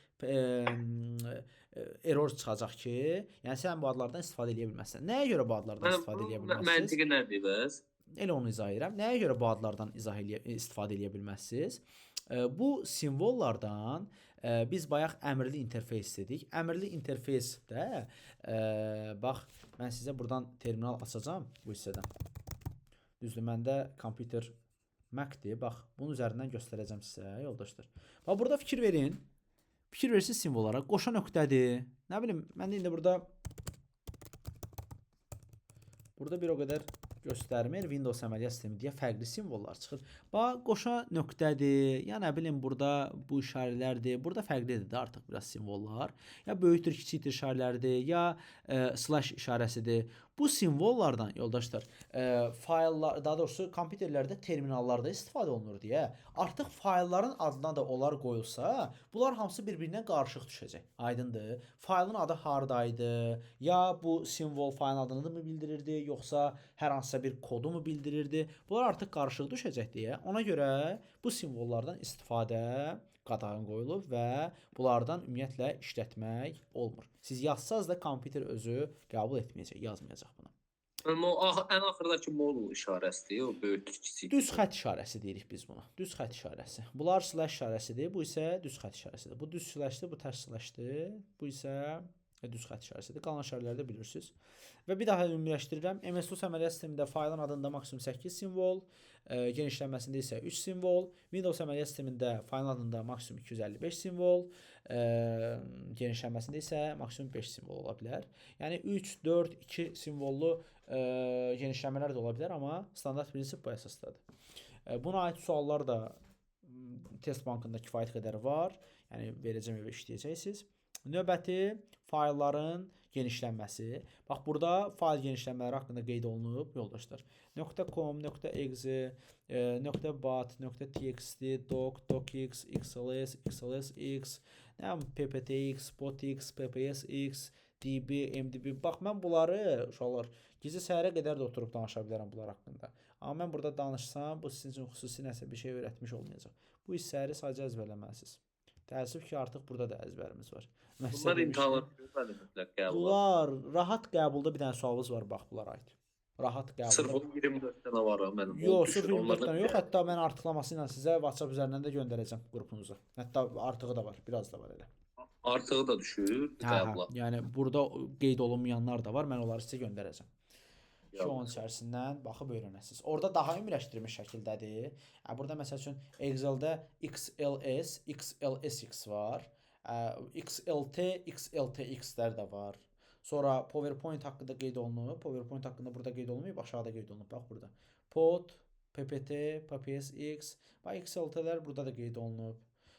Speaker 1: error çıxacaq ki, yəni sən bu adlardan istifadə eləyə bilməzsən. Nəyə görə bu adlardan istifadə eləyə bilməzsiniz?
Speaker 2: Məntiqi nədir bəs?
Speaker 1: Elə onu izah edirəm. Nəyə görə bu adlardan istifadə eləyə bilməzsiniz? Bu simvollardan biz bayaq əmrli interfeys dedik. Əmrli interfeysdə bax mən sizə buradan terminal açacağam bu hissədən. Düzdür, məndə kompüter Mac-dir. Bax, bunun üzərindən göstərəcəm sizə yoldaşlar. Bax burada fikir verin. Fikir versiniz simvollara. Qoşa nöqtədir. Nə bilim, mən də indi burada bir o qədər göstərmir. Windows əməliyyat sistemi deyə fərqli simvollar çıxır. Bax, qoşa nöqtədir. Ya nə bilim, burada bu işarələrdir. Burada fərqlidir də artıq biraz simvollar. Ya böyükdür, kiçikdir işarələrdir, ya slash işarəsidir. Bu simvollardan yoldaşlar, fayllar, daha doğrusu kompüterlərdə terminallarda istifadə olunur deyə artıq faylların adına da onlar qoyulsa, bunlar hamısı bir-birinə qarışıq düşəcək. Aydındır? Faylın adı hardaydı? Ya bu simvol faylın adını mı bildirirdi, yoxsa hər hansısa bir kodu mu bildirirdi? Bunlar artıq qarışıq düşəcək deyə ona görə bu simvollardan istifadə qadağan qoyulub və bunlardan ümumiyyətlə işlətmək olmur. Siz yazsaz da kompüter özü qəbul etməyəcək, yazmayacaq bunu.
Speaker 2: Amma o ən axırdakı modul işarəsidir, o böyükdür, kiçikdir.
Speaker 1: Düz xətt işarəsi deyirik biz buna. Düz xətt işarəsi. Bunlar slash işarəsidir, bu isə düz xətt işarəsidir. Bu düz slashdir, bu tərs slashdir. Bu isə düz xətt işarəsidir. Qalan işarələri də bilirsiniz. Və bir daha ümumiləşdirirəm. MS-DOS əməliyyat sistemində faylın adında maksimum 8 simvol, genişlənməsində isə 3 simvol. Windows əməliyyat sistemində faylın adında maksimum 255 simvol, genişlənməsində isə maksimum 5 simvol ola bilər. Yəni 3, 4, 2 simvollu genişlənmələr də ola bilər, amma standart prinsip bu əsasdadır. Buna aid suallar da test bankında kifayət qədər var. Yəni verəcəm evə işləyəcəksiniz. Növbəti faylların genişlənməsi. Bax burada fayl genişlənmələri haqqında qeyd olunub yoldaşlar. .com, .exe, .bat, .txt, doc, docx, xls, xlsx, pptx, potx, ppsx, db, mdb. Bax mən bunları uşaqlar gecə səhərə qədər də oturub danışa bilərəm bunlar haqqında. Amma mən burada danışsam bu sizin üçün xüsusi nəsə bir şey öyrətmiş olmayacaq. Bu hissələri sadəcə əzbərləməlisiniz. Təəssüf ki, artıq burada da əzbərimiz var.
Speaker 2: Bunlar imtahanlar mütləq qəbul.
Speaker 1: Bunlar rahat qəbulda bir dənə sualımız var bax bunlara aid. Rahat qəbulda.
Speaker 2: Sırf 24 dənə var ha mənim.
Speaker 1: Yox, sırf 24 dənə yox, hətta mən artıqlaması ilə sizə WhatsApp üzərindən də göndərəcəm qrupunuza. Hətta artığı da var, biraz da var elə.
Speaker 2: Artığı da düşür qəbula.
Speaker 1: Yəni burada qeyd olunmayanlar da var, mən onları sizə göndərəcəm. Ki onun içərisindən baxıb öyrənəsiniz. Orada daha ümumiləşdirilmiş şəkildədir. Burada məsəl üçün Excel-də XLS, XLSX var. XLT, XLTX-lər də var. Sonra PowerPoint haqqında qeyd olunub. PowerPoint haqqında burada qeyd olunmayıb, aşağıda qeyd olunub. Bax burada. POT, PPT, PPSX, bax XLT-lər burada da qeyd olunub.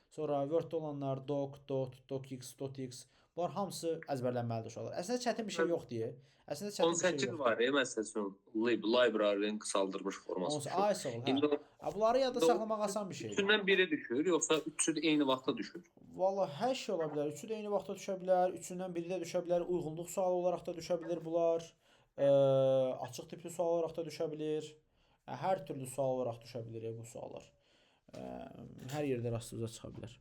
Speaker 1: Sonra Word-də olanlar doc, dot, docx, dotx. Bunlar hamısı əzbərlənməlidir uşaqlar. Əslində çətin bir şey yox deyə. Əslində çətin bir şey
Speaker 2: 18
Speaker 1: yoxdur.
Speaker 2: Var, məsəl üçün library-nin qısaldılmış forması.
Speaker 1: Ay sağ ol. Hə. Bunları yadda saxlamaq asan bir şeydir.
Speaker 2: Üçündən biri düşür, yoxsa üçü də eyni vaxtda düşür?
Speaker 1: Vallahi hər şey ola bilər. Üçü də eyni vaxtda düşə bilər, üçündən biri də düşə bilər, uyğunluq sualı olaraq da düşə bilər bunlar. Açıq tipli sual olaraq da düşə bilər. Hər türlü sual olaraq düşə bilər bu suallar. Hər yerdə rastınıza çıxa bilər.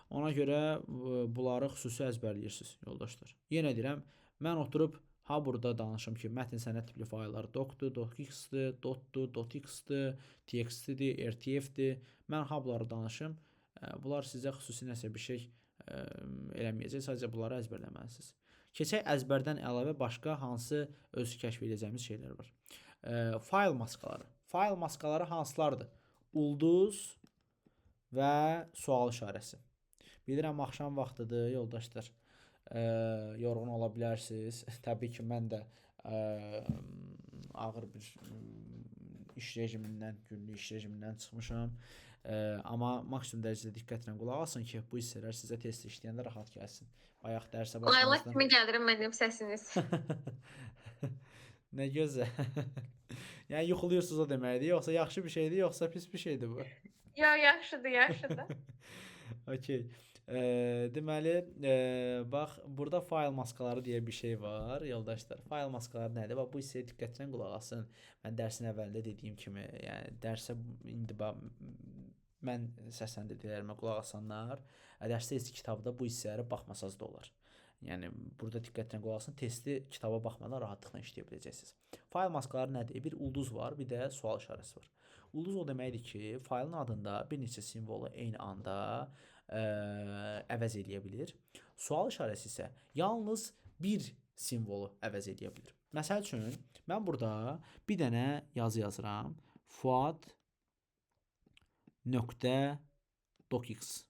Speaker 1: Ona görə bunları xüsusi əzbərləyirsiniz yoldaşlar. Yenə deyirəm, mən oturub ha burada danışım ki, mətn sənəd tipli fayllar doc-dur, docx-dir, dot-dur, dotx-dir, txt-dir, rtf-dir. Mən ha bunları danışım. Bunlar sizə xüsusi nəsə bir şey eləməyəcək. Sadəcə bunları əzbərləməlisiniz. Keçək əzbərdən əlavə başqa hansı öz kəşf edəcəyimiz şeylər var. Fayl maskaları. Fayl maskaları hansılardır? Ulduz və sual işarəsi. Bilirəm axşam vaxtıdır yoldaşlar. Yorğun ola bilərsiniz. Təbii ki, mən də ağır bir iş rejimindən, günlük iş rejimindən çıxmışam. Amma maksimum dərəcədə diqqətlə qulaq asın ki, bu hissələr sizə test işləyəndə rahat gəlsin. Bayaq dərsə
Speaker 3: Layla
Speaker 1: başlamazdan.
Speaker 3: kimi gəlir mənim səsiniz.
Speaker 1: Nə gözəl. Yəni yuxuluyursunuz o deməkdir, yoxsa yaxşı bir şeydir, yoxsa pis bir şeydir bu?
Speaker 3: Yox, yaxşıdır, yaxşıdır.
Speaker 1: Okey. Deməli, bax, burada fayl maskaları deyə bir şey var, yoldaşlar. Fayl maskaları nədir? Bax, bu hissəyə diqqətlə qulaq asın. Mən dərsin əvvəlində dediyim kimi, yəni dərsə indi bax mən səsləndirdiklərimə qulaq asanlar, dərsdə heç kitabda bu hissələrə baxmasaz da olar. Yəni burada diqqətlə qulaq asın, testi kitaba baxmadan rahatlıqla işləyə biləcəksiniz. Fayl maskaları nədir? Bir ulduz var, bir də sual işarəsi var. Ulduz o deməkdir ki, faylın adında bir neçə simvolu eyni anda əvəz eləyə bilir. Sual işarəsi isə yalnız bir simvolu əvəz eləyə bilir. Məsəl üçün, mən burada bir dənə yazı yazıram. Fuad nöqtə docx.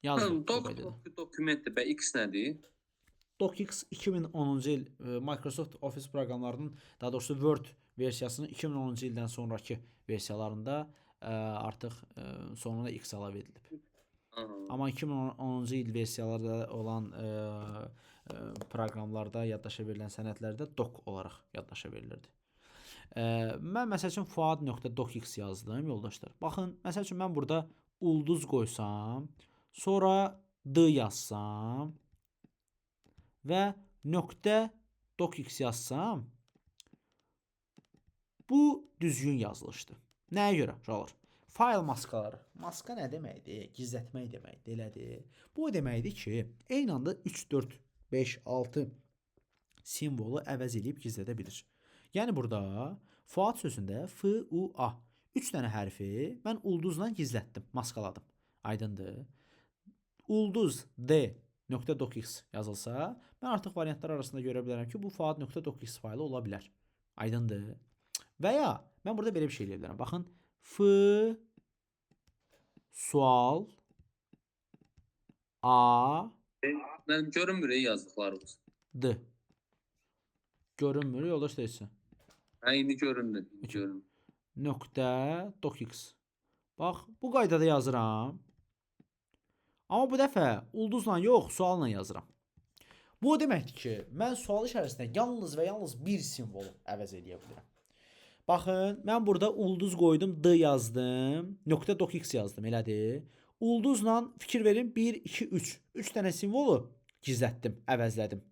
Speaker 1: Yazdım.
Speaker 2: Doc dokumentdir. Bə X nədir?
Speaker 1: DocX 2010-cu il Microsoft Office proqramlarının, daha doğrusu Word versiyasının 2010-cu ildən sonrakı versiyalarında artıq sonuna X əlavə edilib. Amma 2010-cu il versiyalarda olan proqramlarda yaddaşa verilən sənədlərdə doc olaraq yaddaşa verilirdi. Mən məsəl üçün fuad.docx yazdım yoldaşlar. Baxın, məsəl üçün mən burada ulduz qoysam, sonra D yazsam və nöqtə docx yazsam, bu düzgün yazılışdır. Nəyə görə uşaqlar? Fayl maskaları. Maska nə deməkdir? Gizlətmək deməkdir, elədir. Bu o deməkdir ki, eyni anda 3, 4, 5, 6 simvolu əvəz eləyib gizlədə bilir. Yəni burada Fuad sözündə F, U, A 3 dənə hərfi mən ulduzla gizlətdim, maskaladım. Aydındır. Ulduz D nöqtə docx yazılsa, mən artıq variantlar arasında görə bilərəm ki, bu Fuad nöqtə docx faylı ola bilər. Aydındır. Və ya mən burada belə bir şey eləyə bilərəm. Baxın, F sual A
Speaker 2: Mənim görünmür yazdıqlarımız.
Speaker 1: D. Görünmür, yoldaş deyilsin.
Speaker 2: Hə, indi göründü. Görünür.
Speaker 1: Nöqtə docx. Bax, bu qaydada yazıram. Amma bu dəfə ulduzla yox, sualla yazıram. Bu o deməkdir ki, mən sual işarəsində yalnız və yalnız bir simvolu əvəz eləyə bilirəm. Baxın, mən burada ulduz qoydum, D yazdım, nöqtə docx yazdım, elədir. Ulduzla fikir verin, 1, 2, 3. 3 dənə simvolu gizlətdim, əvəzlədim.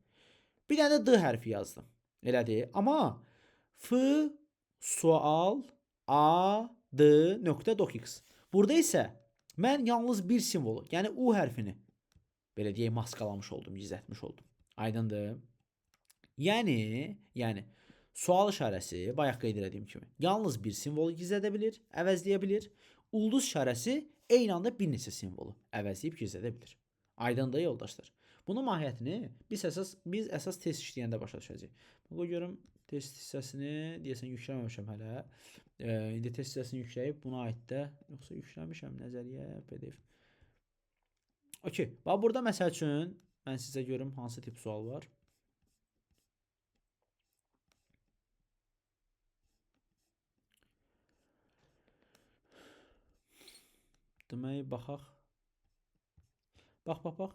Speaker 1: Bir dənə də D hərfi yazdım, elədir. Amma F, sual, A, D, nöqtə docx. Burada isə mən yalnız bir simvolu, yəni U hərfini belə deyək, maskalamış oldum, gizlətmiş oldum. Aydındır? Yəni sual işarəsi, bayaq qeyd elədiyim kimi, yalnız bir simvolu gizlədə bilir, əvəzləyə bilir. Ulduz işarəsi eyni anda bir neçə simvolu əvəzləyib gizlədə bilir. Aydındır yoldaşlar? Bunun mahiyyətini biz əsas test işləyəndə başa düşəcəyik. Qoy görüm test hissəsini, deyəsən yükləməmişəm hələ. İndi test hissəsini yükləyib buna aid də, yoxsa yükləmişəm nəzəriyyə, PDF. Okey. Bax burada məsəl üçün mən sizə görüm hansı tip sual var. Demək, baxaq. Bax, bax, bax.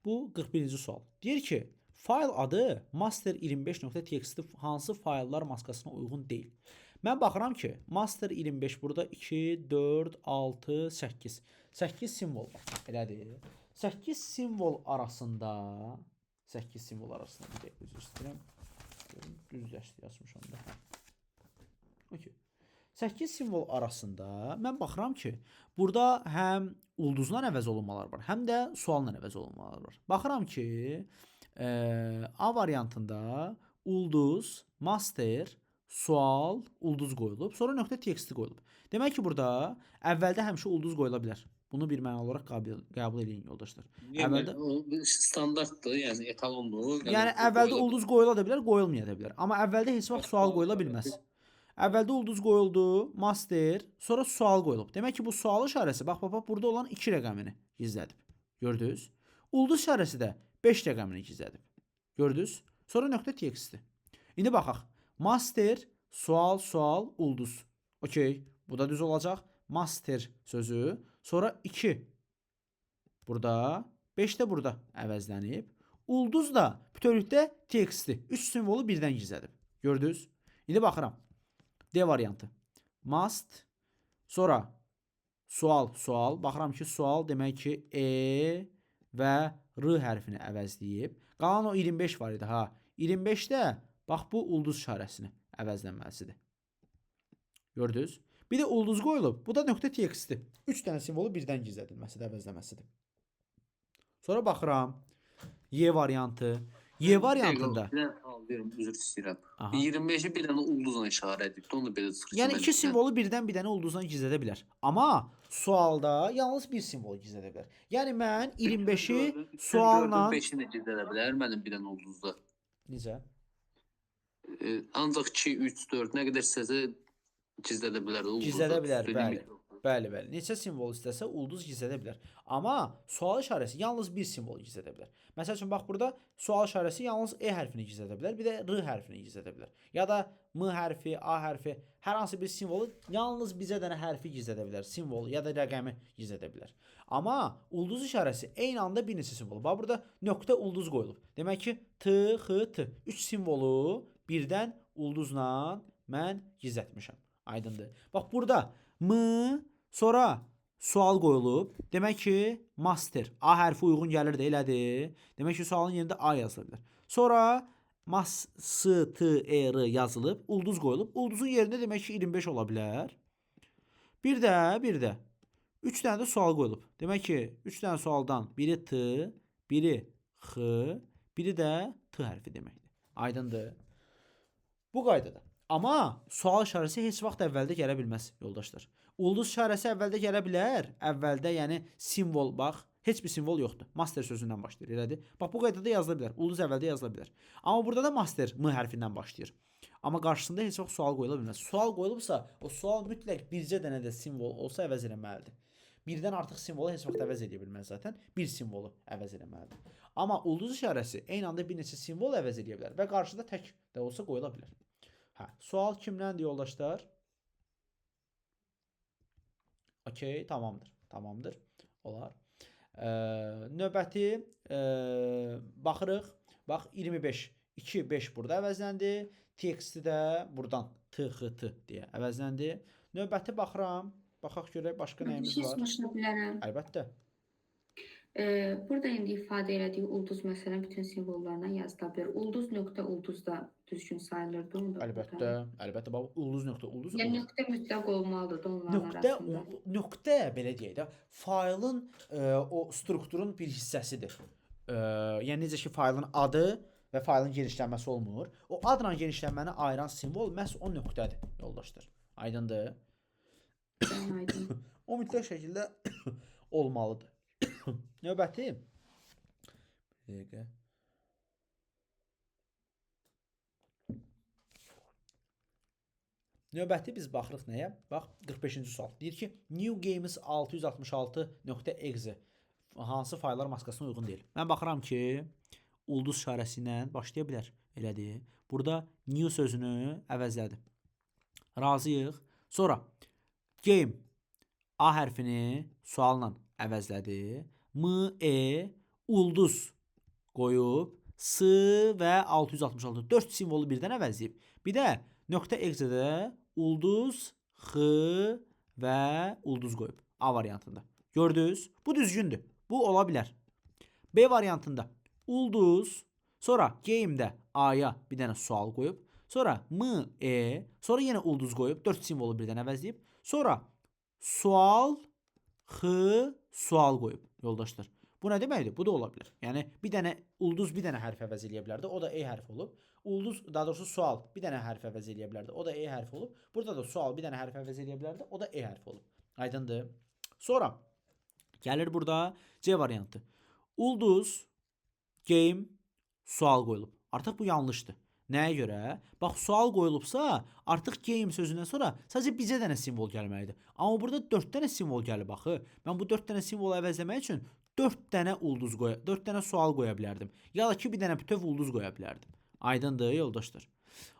Speaker 1: Bu 41-ci sual. Deyir ki, fayl adı master25.txt hansı fayllar maskasına uyğun deyil. Mən baxıram ki, master25 burada 2, 4, 6, 8. 8 simvol var. Elədir. 8 simvol arasında 8 simvol arasında bir dəqiqə üzr istəyirəm. Düzləşdi yazmışam da. Okey. 8 simvol arasında mən baxıram ki, burada həm ulduzla əvəz olunmalar var, həm də sualla əvəz olunmalar var. Baxıram ki, A variantında ulduz, master, sual, ulduz qoyulub, sonra nöqtə txt qoyulub. Demək ki, burada əvvəldə həmişə ulduz qoyula bilər. Bunu bir məna olaraq qəbul edin yoldaşlar.
Speaker 2: Əvvəldə standartdır, yəni etalondur.
Speaker 1: Yəni əvvəldə ulduz qoyula da bilər, qoyulmaya da bilər. Amma əvvəldə heç vaxt sual qoyula bilməz. Əvvəldə ulduz qoyuldu, master, sonra sual qoyulub. Demək ki, bu sual işarəsi, bax, bax, bax, burada olan 2 rəqəmini gizlədib. Gördünüz? Ulduz işarəsi də 5 rəqəmini gizlədib. Gördünüz? Sonra nöqtə txt. İndi baxaq. Master, sual, sual, ulduz. Okey, bu da düz olacaq. Master sözü, sonra 2 burada, 5 də burada əvəzlənib. Ulduz da bütövlükdə teksti. 3 simvolu birdən gizlədib. Gördünüz? İndi baxıram. D variantı. Must. Sonra sual, sual. Baxıram ki, sual demək ki, E və R hərfini əvəzləyib. Qalan o 25 var idi ha. 25-də bax bu ulduz işarəsini əvəzlənməsidir. Gördünüz? Bir də ulduz qoyulub. Bu da nöqtə teksti. 3 dənə simvolu birdən gizlədilməsidir, əvəzləməsidir. Sonra baxıram. Y variantı. Y variantında.
Speaker 2: Bir dənə alıyorum, üzr istəyirəm.
Speaker 1: Aha.
Speaker 2: 25-i bir dənə ulduzla işarə edib. Onu da belə çıxır. ki,
Speaker 1: Yəni
Speaker 2: mən
Speaker 1: iki simvolu birdən bir dənə ulduzla gizlədə bilər. Amma sualda yalnız bir simvol gizlədə bilər. Yəni mən 25-i sualla
Speaker 2: 5-ini də gizlədə bilər mənim bir dənə ulduzda.
Speaker 1: Necə?
Speaker 2: Ancaq 2, 3, 4 nə qədər istəsə gizlədə bilər. Ulduzda.
Speaker 1: Gizlədə bilər,
Speaker 2: Limit
Speaker 1: bəli.
Speaker 2: yoxdur.
Speaker 1: Bəli, bəli. Neçə simvol istəsə ulduz gizlədə bilər. Amma sual işarəsi yalnız bir simvol gizlədə bilər. Məsəl üçün bax burada sual işarəsi yalnız E hərfini gizlədə bilər, bir də R hərfini gizlədə bilər. Ya da M hərfi, A hərfi, hər hansı bir simvolu yalnız bizə dənə hərfi gizlədə bilər, simvolu ya da rəqəmi gizlədə bilər. Amma ulduz işarəsi eyni anda bir neçə simvol. Bax burada nöqtə ulduz qoyulub. Demək ki, T, X, T 3 simvolu birdən ulduzla mən gizlətmişəm. Aydındır. Bax burada M, sonra sual qoyulub. Demək ki, master. A hərfi uyğun gəlir də elədir. Demək ki, sualın yerində A yazıla bilər. Sonra mas S T E R yazılıb, ulduz qoyulub. Ulduzun yerində demək ki, 25 ola bilər. Bir də 3 dənə də sual qoyulub. Demək ki, 3 dənə sualdan biri T, biri X, biri də T hərfi deməkdir. Aydındır. Bu qaydada. Amma sual işarəsi heç vaxt əvvəldə gələ bilməz, yoldaşlar. Ulduz işarəsi əvvəldə gələ bilər. Əvvəldə, yəni simvol, bax, heç bir simvol yoxdur. Master sözündən başlayır, elədir. Bax, bu qaydada yazıla bilər. Ulduz əvvəldə yazıla bilər. Amma burada da master M hərfindən başlayır. Amma qarşısında heç vaxt sual qoyula bilməz. Sual qoyulubsa, o sual mütləq bircə dənə də simvol olsa əvəz eləməlidir. Birdən artıq simvolu heç vaxt əvəz eləyə bilməz zaten. Bir simvolu əvəz eləməlidir. Amma ulduz işarəsi eyni anda bir neçə simvol əvəz eləyə bilər və qarşıda tək də olsa qoyula bilər. Hə, sual kimdəndir yoldaşlar? Okey, tamamdır. Tamamdır. Olar. Növbəti baxırıq. Bax 25. 2 5 burada əvəzləndi. Teksti də burdan T X T deyə əvəzləndi. Növbəti baxıram. Baxaq görək başqa
Speaker 3: Bir
Speaker 1: nəyimiz
Speaker 3: şey
Speaker 1: var.
Speaker 3: soruşa bilərəm.
Speaker 1: Əlbəttə.
Speaker 3: Burada indi ifadə elədiyi ulduz məsələn bütün simvollarla yazıla bilər. Ulduz nöqtə ulduz da düzgün sayılırdı onda burada.
Speaker 1: Əlbəttə, əlbəttə. Bax ulduz nöqtə ulduz.
Speaker 3: Yəni
Speaker 1: ulduz.
Speaker 3: nöqtə mütləq olmalıdır da onların
Speaker 1: Nöqtə
Speaker 3: arasında.
Speaker 1: Nöqtə belə deyək də, faylın o strukturun bir hissəsidir. Yəni necə ki faylın adı və faylın genişlənməsi olmur. O adla genişlənməni ayıran simvol məhz o nöqtədir, yoldaşlar. Aydındır?
Speaker 3: Aydın.
Speaker 1: O mütləq şəkildə olmalıdır. Növbəti. Bir dəqiqə. Növbəti biz baxırıq nəyə? Bax 45-ci sual. Deyir ki, New Games 666.exe hansı fayllar maskasına uyğun deyil? Mən baxıram ki, ulduz işarəsi ilə başlaya bilər. Elədir. Burada new sözünü əvəzlədi. Razıyıq. Sonra game A hərfini sualla əvəzlədi. M, E ulduz qoyub S və 666 4 simvolu birdən əvəzləyib. Bir də nöqtə exe-də ulduz, X və ulduz qoyub A variantında. Gördünüz? Bu düzgündür. Bu ola bilər. B variantında ulduz, sonra game-də A-ya bir dənə sual qoyub, sonra M, E, sonra yenə ulduz qoyub, 4 simvolu birdən əvəzləyib, sonra sual, X, sual qoyub yoldaşlar. Bu nə deməkdir? Bu da ola bilər. Yəni bir dənə ulduz bir dənə hərf əvəz eləyə bilərdi. O da E hərfi olub. Ulduz, daha doğrusu sual bir dənə hərf əvəz eləyə bilərdi. O da E hərfi olub. Burada da sual bir dənə hərf əvəz eləyə bilərdi. O da E hərfi olub. Aydındır? Sonra gəlir burada C variantı. Ulduz, game, sual qoyulub. Artıq bu yanlışdır. Nəyə görə? Bax, sual qoyulubsa, artıq game sözündən sonra sadəcə bizə dənə simvol gəlməlidir. Amma burada 4 dənə simvol gəlib axı. Mən bu 4 dənə simvolu əvəzləmək üçün 4 dənə ulduz qoya, 4 dənə sual qoya bilərdim. Ya da ki, bir dənə bütöv ulduz qoya bilərdim. Aydındır, yoldaşlar.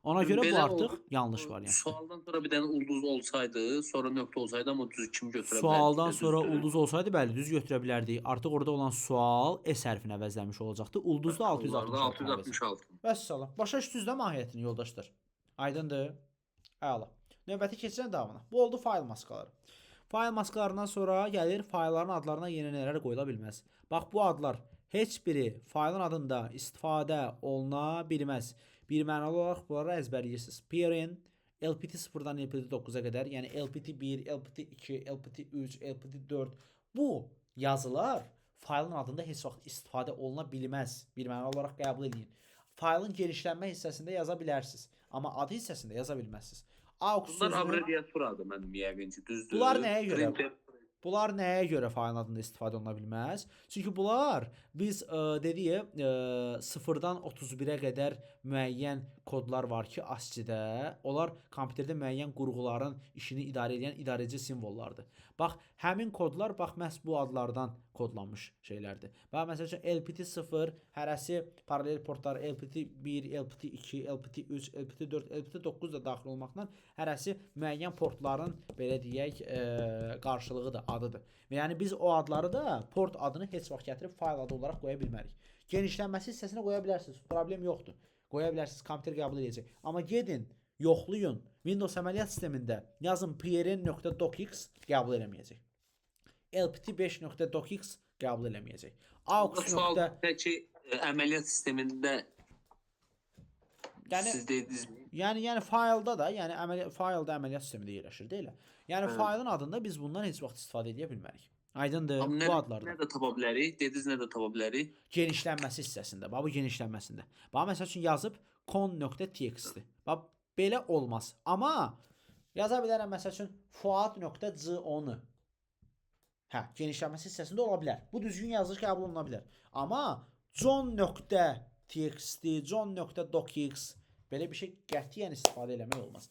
Speaker 1: Ona görə bu
Speaker 2: Belə
Speaker 1: artıq
Speaker 2: oldu.
Speaker 1: yanlış variantdır.
Speaker 2: Sualdan sonra bir dənə ulduz olsaydı, sonra nöqtə olsaydı, amma düz kimi götürə bilərdik.
Speaker 1: Sualdan sonra
Speaker 2: Düzdür.
Speaker 1: ulduz olsaydı, bəli, düz götürə bilərdik. Artıq orada olan sual S hərfini əvəzləmiş olacaqdı. Ulduz da
Speaker 2: Onlarda
Speaker 1: 666.
Speaker 2: 666.
Speaker 1: Vəssalam. Başa düşdünüz də mahiyyətini yoldaşlar. Aydındır? Əla. Növbəti keçirən davamına. Bu oldu fayl maskaları. Fayl maskalarından sonra gəlir faylların adlarına yeni nələr qoyula bilməz. Bax bu adlar heç biri faylın adında istifadə oluna bilməz. Bir mənalı olaraq bunları əzbərləyirsiniz. PRN LPT 0-dan LPT 9-a qədər, yəni LPT 1, LPT 2, LPT 3, LPT 4 bu yazılar faylın adında heç vaxt istifadə oluna bilməz. Bir mənalı olaraq qəbul edin. Faylın genişlənmə hissəsində yaza bilərsiniz, amma adı hissəsində yaza bilməzsiniz. AUX
Speaker 2: Bunlar
Speaker 1: sözünü
Speaker 2: abreviaturadır mənim yəqin ki, düzdür.
Speaker 1: Bunlar nəyə görə?
Speaker 2: Printer
Speaker 1: Bunlar nəyə görə faylın adında istifadə oluna bilməz? Çünki bunlar biz dediyik, 0-dan 31-ə qədər müəyyən kodlar var ki, ASCII-də onlar kompüterdə müəyyən qurğuların işini idarə edən idarəci simvollardır. Bax, həmin kodlar bax məhz bu adlardan kodlanmış şeylərdir. Bax, məsəl üçün LPT0 hərəsi paralel portlar LPT1, LPT2, LPT3, LPT4, LPT9 da daxil olmaqla hərəsi müəyyən portların belə deyək, qarşılığıdır, adıdır. Və yəni biz o adları da port adını heç vaxt gətirib fayl adı olaraq qoya bilmərik. Genişlənməsi hissəsinə qoya bilərsiniz. Problem yoxdur. Qoya bilərsiniz, kompüter qəbul edəcək. Amma gedin, yoxlayın. Windows əməliyyat sistemində yazın prn.docx qəbul eləməyəcək. lpt5.docx qəbul eləməyəcək. aux.
Speaker 2: Sual peki əməliyyat sistemində
Speaker 1: Yəni
Speaker 2: siz dediniz
Speaker 1: Yəni faylda da, yəni faylda əməliyyat sistemində yerləşir, deyil? Yəni
Speaker 2: Evet.
Speaker 1: faylın adında biz bundan heç vaxt istifadə edə bilmərik. Aydındır
Speaker 2: Amma
Speaker 1: bu
Speaker 2: nə,
Speaker 1: adlardan.
Speaker 2: nə də tapa bilərik? Dediniz nə də tapa bilərik?
Speaker 1: Genişlənməsi hissəsində. Bax bu genişlənməsində. Bax məsəl üçün yazıb con.txt. Bax belə olmaz. Amma yaza bilərəm məsəl üçün fuad.c10-u. Hə, genişlənməsi hissəsində ola bilər. Bu düzgün yazılış qəbul oluna bilər. Amma john.txt, john.docx belə bir şey qətiyyən istifadə eləmək olmaz.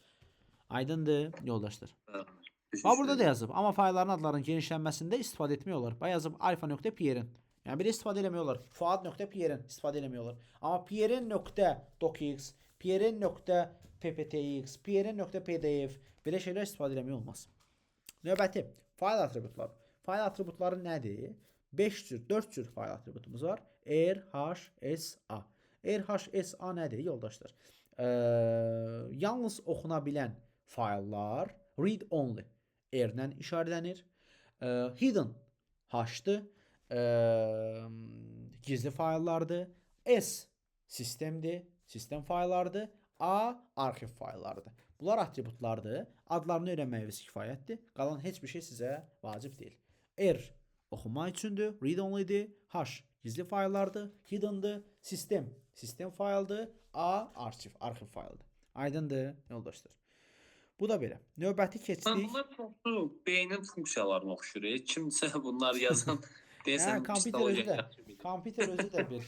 Speaker 1: Aydındır, yoldaşlar. Bax burada da yazıb, amma faylların adlarının genişlənməsində istifadə etmək olar. Bax yazıb alfa.prn. Yəni belə istifadə eləmək olar. Fuad.prn istifadə eləmək olar. Amma prn.docx, prn.pptx, prn.pdf belə şeylər istifadə eləmək olmaz. Növbəti fayl atributları. Fayl atributları nədir? 5 cür, 4 cür fayl atributumuz var. R, H, S, A. R, H, S, A nədir yoldaşlar? Yalnız oxuna bilən fayllar read only R-lə işarələnir. Hidden H-dır. Gizli fayllardır. S sistemdir, sistem fayllardır. A arxiv fayllarıdır. Bunlar atributlardır. Adlarını öyrənməyiniz kifayətdir. Qalan heç bir şey sizə vacib deyil. R oxumaq üçündür, read only'dir. H gizli fayllardır, hidden'dır. Sistem sistem fayldır. A arxiv fayldır. Aydındır yoldaşlar. Bu da belə. Növbəti keçdik.
Speaker 2: Bunlar çoxsu beynin funksiyalarına oxşuyur. Kimsə bunlar yazan deyəsən
Speaker 1: Hə, kompüter özü də bir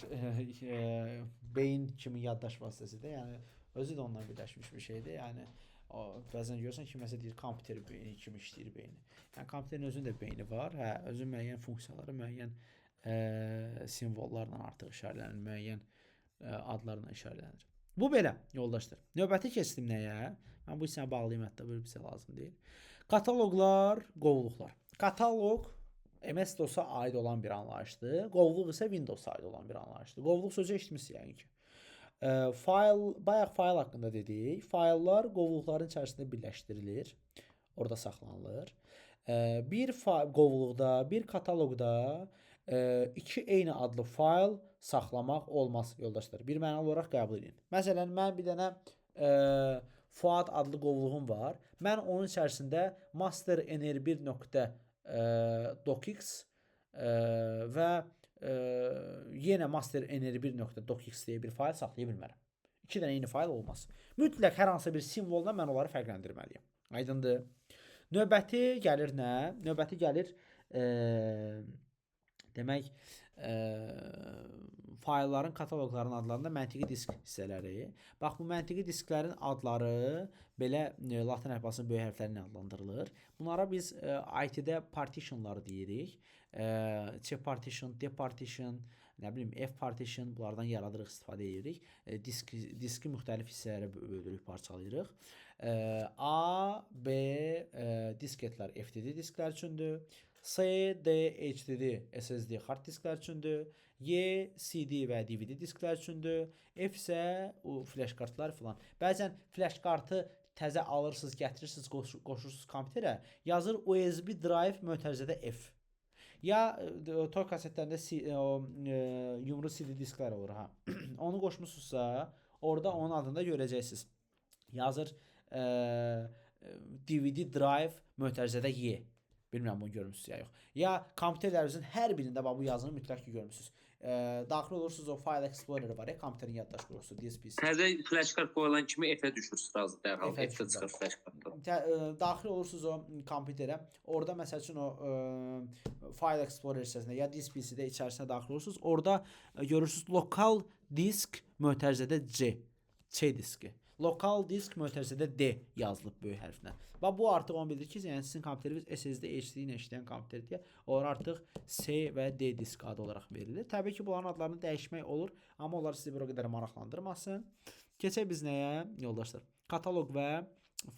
Speaker 1: beyin kimi yaddaş vasitəsidir. Yəni özü də ondan birləşmiş bir şeydir. Yəni o bəzən görürsən kiməsə deyir kompüter beyni kimi işləyir beyni. Yəni kompüterin özünün də beyni var. Hə, özünün müəyyən funksiyaları, müəyyən simvollarla artıq işarələnir, müəyyən adlarla işarələnir. Bu belə yoldaşlar. Növbəti keçdim nəyə? Mən bu hissəni bağlayım hətta, böyle bizə lazım deyil. Kataloqlar, qovluqlar. Kataloq MS-DOS-a aid olan bir anlayışdır. Qovluq isə Windows-a aid olan bir anlayışdır. Qovluq sözü eşitmişsiniz yəqin ki. Fayl, bayaq fayl haqqında dedik. Fayllar qovluqların içərisində birləşdirilir. Orada saxlanılır. Bir qovluqda, bir kataloqda iki eyni adlı fayl saxlamaq olmaz yoldaşlar. Bir mənalı olaraq qəbul edin. Məsələn, mən bir dənə Fuad adlı qovluğum var. Mən onun içərisində master nr1.docx və yenə master nr1.docx deyə bir fayl saxlaya bilmərəm. İki dənə eyni fayl olmaz. Mütləq hər hansısa bir simvolla mən onları fərqləndirməliyəm. Aydındır? Növbəti gəlir nə? Növbəti gəlir demək faylların, kataloqların adlarında məntiqi disk hissələri. Bax, bu məntiqi disklərin adları belə latın əlifbasının böyük hərfləri ilə adlandırılır. Bunlara biz IT-də partitionlar deyirik. C partition, D partition, nə bilim F partition, bunlardan yaradırıq, istifadə edirik. Diski müxtəlif hissələrə bölürük, parçalayırıq. A, B disketlər FTD disklər üçündür. C, D, HDD, SSD hard disklər üçündür. Y, CD və DVD disklər üçündür. F isə o flash kartlar filan. Bəzən flash kartı təzə alırsınız, gətirirsiniz, qoşursunuz kompüterə, yazır USB drive mötərizədə F. Ya toy kasetlərində yumru CD disklər olur ha. Onu qoşmusunuzsa, orada onun adını da görəcəksiniz. Yazır DVD drive mötərizədə Y. Bilmirəm bunu görmüsünüz ya yox. Ya kompüterlərinizin hər birində bax bu yazını mütləq ki görmüsünüz. Daxil olursunuz o File Explorer var ya, kompüterin yaddaş qurğusu, DSPC.
Speaker 2: Təzə flash kart qoyulan kimi F-ə düşür sırası dərhal.
Speaker 1: F-ə
Speaker 2: F-də
Speaker 1: düşür,
Speaker 2: çıxır flash kartdan.
Speaker 1: Daxil olursunuz o kompüterə. Orada məsəl üçün o File Explorer hissəsində ya DSPC-də içərisinə daxil olursunuz. Orada görürsünüz lokal disk mötərizədə C, C diski. Lokal disk mötərizədə D yazılıb böyük hərflə. Bax bu artıq onu bildirir ki, yəni sizin kompüteriniz SSD, HD ilə işləyən kompüter deyə onlar artıq C və D disk adı olaraq verilir. Təbii ki, bunların adlarını dəyişmək olur, amma onlar sizi bir o qədər maraqlandırmasın. Keçək biz nəyə, yoldaşlar? Kataloq və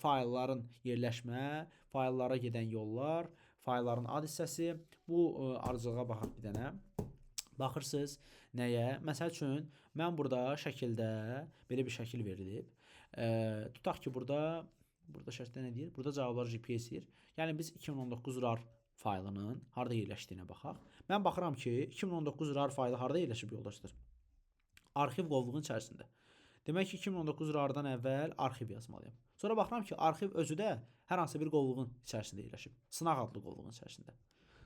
Speaker 1: faylların yerləşmə, fayllara gedən yollar, faylların ad hissəsi. Bu ardıcıllığa baxaq bir dənə. Baxırsınız nəyə? Məsəl üçün mən burada şəkildə belə bir şəkil verilib. Tutaq ki, burada şərtdə nə deyir? Burada cavablar GPS deyir. Yəni biz 2019 RAR faylının harda yerləşdiyinə baxaq. Mən baxıram ki, 2019 RAR faylı harda yerləşib yoldaşlar? Arxiv qovluğunun içərisində. Demək ki, 2019 RAR-dan əvvəl arxiv yazmalıyam. Sonra baxıram ki, arxiv özü də hər hansı bir qovluğun içərisində yerləşib. Sınaq adlı qovluğun içərisində.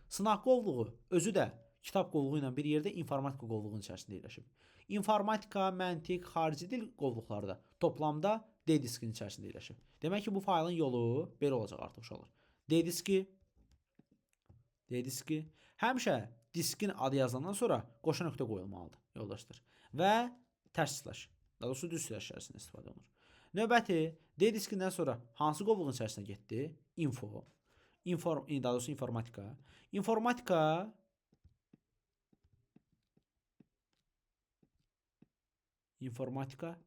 Speaker 1: Sınaq qovluğu özü də kitab qovluğu ilə bir yerdə informatika qovluğunun içərisində yerləşib. İnformatika, məntiq, xarici dil qovluqları da toplamda D diskinin içərisində yerləşib. Demək ki, bu faylın yolu belə olacaq artıq uşaqlar. D diski həmişə diskin adı yazılandan sonra qoşa nöqtə qoyulmalıdır yoldaşlar. Və tərs slash, daha doğrusu düz slash içərisində istifadə olunur. Növbəti D diskindən sonra hansı qovluğun içərisinə getdi? Info. Daha doğrusu informatika. Informatika informatika.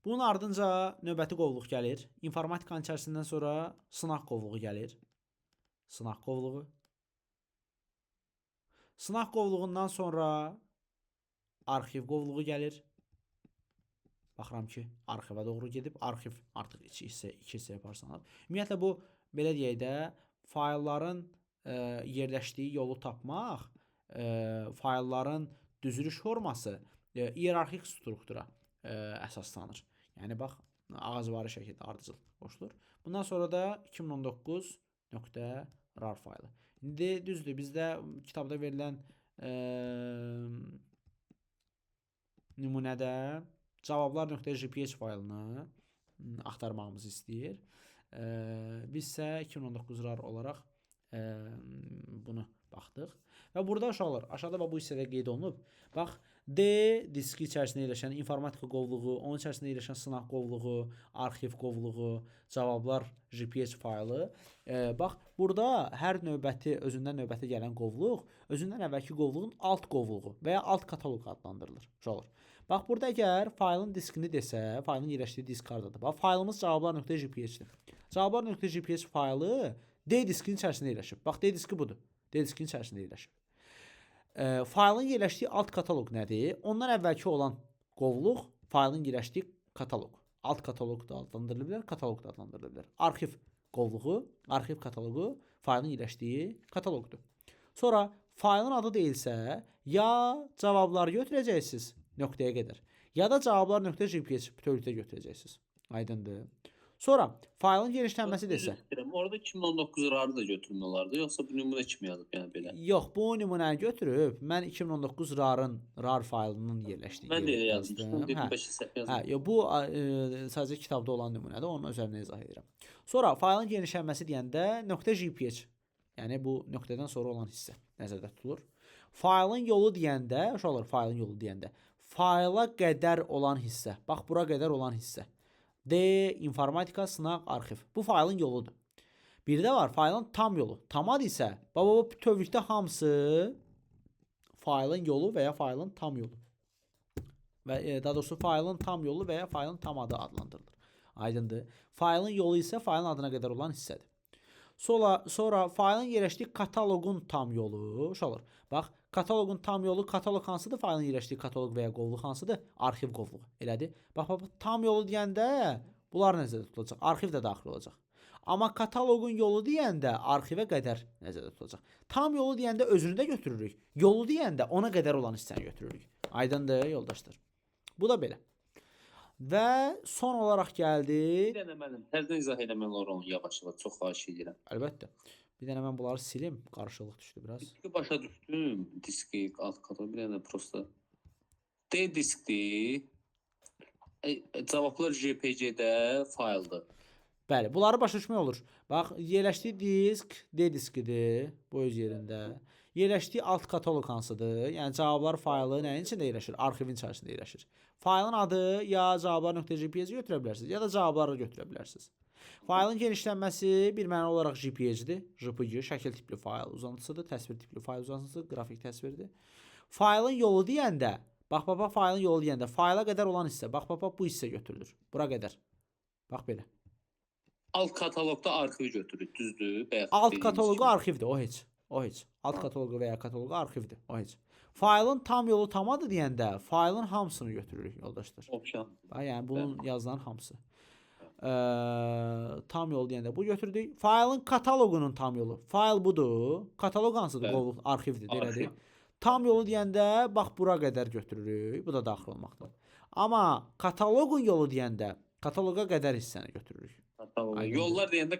Speaker 1: Bunun ardınca növbəti qovluq gəlir. İnformatikanın içərisindən sonra sınaq qovluğu gəlir. Sınaq qovluğu. Sınaq qovluğundan sonra arxiv qovluğu gəlir. Baxıram ki, arxivə doğru gedib. Arxiv artıq iki hissəyə parçalanır. Ümumiyyətlə bu, belə deyək də, faylların yerləşdiyi yolu tapmaq, faylların düzülüş forması iyerarxik struktura əsaslanır. Yəni bax, ağacvari şəkildə ardıcıl qoşulur. Bundan sonra da 2019.rar faylı. İndi düzdür, bizdə kitabda verilən nümunədə cavablar.jph faylını axtarmağımızı istəyir. Biz isə 2019 rar olaraq bunu baxdıq. Və burada uşaqlar, aşağıda bax bu hissədə qeyd olunub. Bax, D diski içərisində yerləşən informatika qovluğu, onun içərisində yerləşən sınaq qovluğu, arxiv qovluğu, cavablar JPH faylı. Bax, burada hər növbəti, özündən növbəti gələn qovluq, özündən əvvəlki qovluğun alt qovluğu və ya alt kataloq adlandırılır. Uşaqlar. Bax, burada əgər faylın diskini desə, faylın yerləşdiyi disk hardadır? Bax, faylımız cavablar.jph-dir. Cavablar.jph faylı D diskinin içərisində yerləşib. Bax, D diski budur. D diskinin içərisində yerləşib. Faylın yerləşdiyi alt kataloq nədir? Ondan əvvəlki olan qovluq faylın yerləşdiyi kataloq. Alt kataloq da adlandırıla bilər, kataloq da adlandırıla bilər. Arxiv qovluğu, arxiv kataloqu faylın yerləşdiyi kataloqdur. Sonra faylın adı deyilsə, ya cavabları götürəcəksiniz nöqtəyə qədər, ya da cavablar.jph bütövlükdə götürəcəksiniz. Aydındır. Sonra faylın genişlənməsi desə.
Speaker 2: Orada 2019 RAR-ı da götürmək olardı, yoxsa bu nümunə kimi yazıb yəni belə?
Speaker 1: Yox, bu nümunəni götürüb mən 2019 RAR-ın RAR faylının yerləşdiyi
Speaker 2: mən də elə yazmışdım. Dedim bəlkə səhv yazdım.
Speaker 1: Hə, yox, bu sadəcə kitabda olan nümunədir, onun üzərinə izah edirəm. Sonra faylın genişlənməsi deyəndə .jph, yəni bu nöqtədən sonra olan hissə nəzərdə tutulur. Faylın yolu deyəndə, uşaqlar, faylın yolu deyəndə Fayla qədər olan hissə. Bax, bura qədər olan hissə. D, informatika, sınaq, arxiv. Bu faylın yoludur. Bir də var faylın tam yolu. Tam ad isə, bax, bu bütövlükdə hamısı faylın yolu və ya faylın tam yolu. Və daha doğrusu faylın tam yolu və ya faylın tam adı adlandırılır. Aydındır. Faylın yolu isə faylın adına qədər olan hissədir. Sonra faylın yerləşdiyi kataloqun tam yolu uşaqlar. Bax, kataloqun tam yolu, kataloq hansıdır? Faylın yerləşdiyi kataloq və ya qovluq hansıdır? Arxiv qovluğu. Elədir? Bax, bax, bax, tam yolu deyəndə bunlar nəzərdə tutulacaq. Arxiv də daxil olacaq. Amma kataloqun yolu deyəndə arxivə qədər nəzərdə tutulacaq. Tam yolu deyəndə özünü də götürürük. Yolu deyəndə ona qədər olan hissəni götürürük. Aydındır, yoldaşlar. Bu da belə. Və son olaraq gəldi.
Speaker 2: Bir dənə mənim təzədən izah eləmək olar onu yavaş-yavaş, çox xahiş edirəm.
Speaker 1: Əlbəttə. Bir dənə mən bunları silim. Qarışıqlıq düşdü biraz.
Speaker 2: Diski başa düşdüm. Diski alt katalog bir dənə prosta. D diskdir. Cavablar JPG-də fayldır.
Speaker 1: Bəli, bunları başa düşmək olur. Bax, yerləşdiyi disk D diskidir. Bu öz yerində. Yerləşdiyi alt kataloq hansıdır? Yəni cavablar faylı nəyin içində yerləşir? Arxivin içərisində yerləşir. Faylın adı ya cavablar.jpg götürə bilərsiniz, ya da cavabları götürə bilərsiniz. Faylın genişlənməsi bir məna olaraq JPG-dir. JPG şəkil tipli fayl uzantısıdır, təsvir tipli fayl uzantısıdır, qrafik təsvirdir. Faylın yolu deyəndə, bax, bax, bax, faylın yolu deyəndə fayla qədər olan hissə, bax, bax, bax, bu hissə götürülür. Bura qədər. Bax belə.
Speaker 2: Alt kataloqda arxivi götürür, düzdür? Bayaq
Speaker 1: Alt
Speaker 2: dediyimiz
Speaker 1: kataloqu
Speaker 2: kimi.
Speaker 1: arxivdir, o heç. O heç. Alt kataloqu və ya kataloqu arxivdir, o heç. Faylın tam yolu tam adı deyəndə faylın hamısını götürürük yoldaşlar.
Speaker 2: Option.
Speaker 1: Bax, yəni bunun yazılan hamısı. Tam yol deyəndə bu götürdük. Faylın kataloqunun tam yolu. Fayl budur. Kataloq hansıdır?
Speaker 2: Bəli.
Speaker 1: Qovluq arxivdir, elədir.
Speaker 2: Arxiv.
Speaker 1: Tam yolu deyəndə bax bura qədər götürürük. Bu da daxil olmaqla. Amma kataloqun yolu deyəndə kataloqa qədər hissəni götürürük.
Speaker 2: Kataloq.
Speaker 1: Aydındır.
Speaker 2: Yollar deyəndə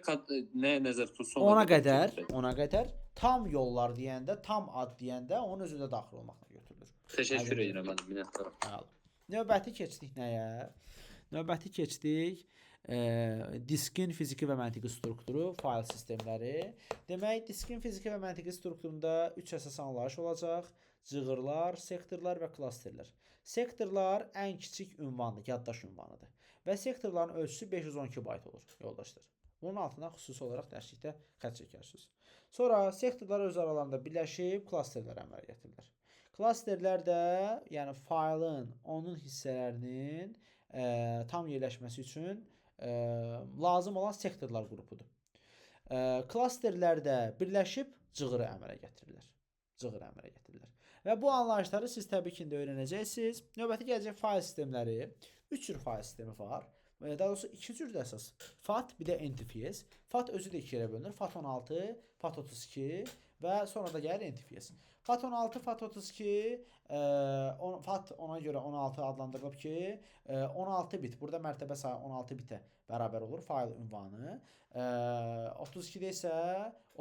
Speaker 2: nə nəzər tutsa
Speaker 1: Ona qədər, ona qədər tam yollar deyəndə, tam ad deyəndə onun özü də daxil olmaqla götürülür.
Speaker 2: Təşəkkür
Speaker 1: Aydındır.
Speaker 2: edirəm mənim minnətdaram.
Speaker 1: Əla. Növbəti keçdik nəyə? Növbəti keçdik diskin fiziki və məntiqi strukturu, fayl sistemləri. Demək, diskin fiziki və məntiqi strukturunda 3 əsas anlayış olacaq: cığırlar, sektorlar və klasterlər. Sektorlar ən kiçik ünvandır, yaddaş ünvanıdır. Və sektorların ölçüsü 512 bayt olur, yoldaşlar. Bunun altına xüsusi olaraq dərslikdə xətt çəkərsiniz. Sonra sektorlar öz aralarında birləşib klasterlər əmələ gətirirlər. Klasterlər də, yəni faylın, onun hissələrinin tam yerləşməsi üçün lazım olan sektorlar qrupudur. Klasterlər də birləşib cığırı əmələ gətirirlər. Cığırı əmələ gətirirlər. Və bu anlayışları siz təbii ki indi öyrənəcəksiniz. Növbəti gələcək fayl sistemləri. 3 cür fayl sistemi var. Daha doğrusu 2 cürdür əsas. FAT, bir də NTFS. FAT özü də iki yerə bölünür. FAT 16, FAT 32 və sonra da gəlir NTFS. FAT 16, FAT 32, FAT ona görə 16 adlandırılıb ki, 16 bit. Burada mərtəbə sayı 16 bitə bərabər olur fayl ünvanı. 32-də isə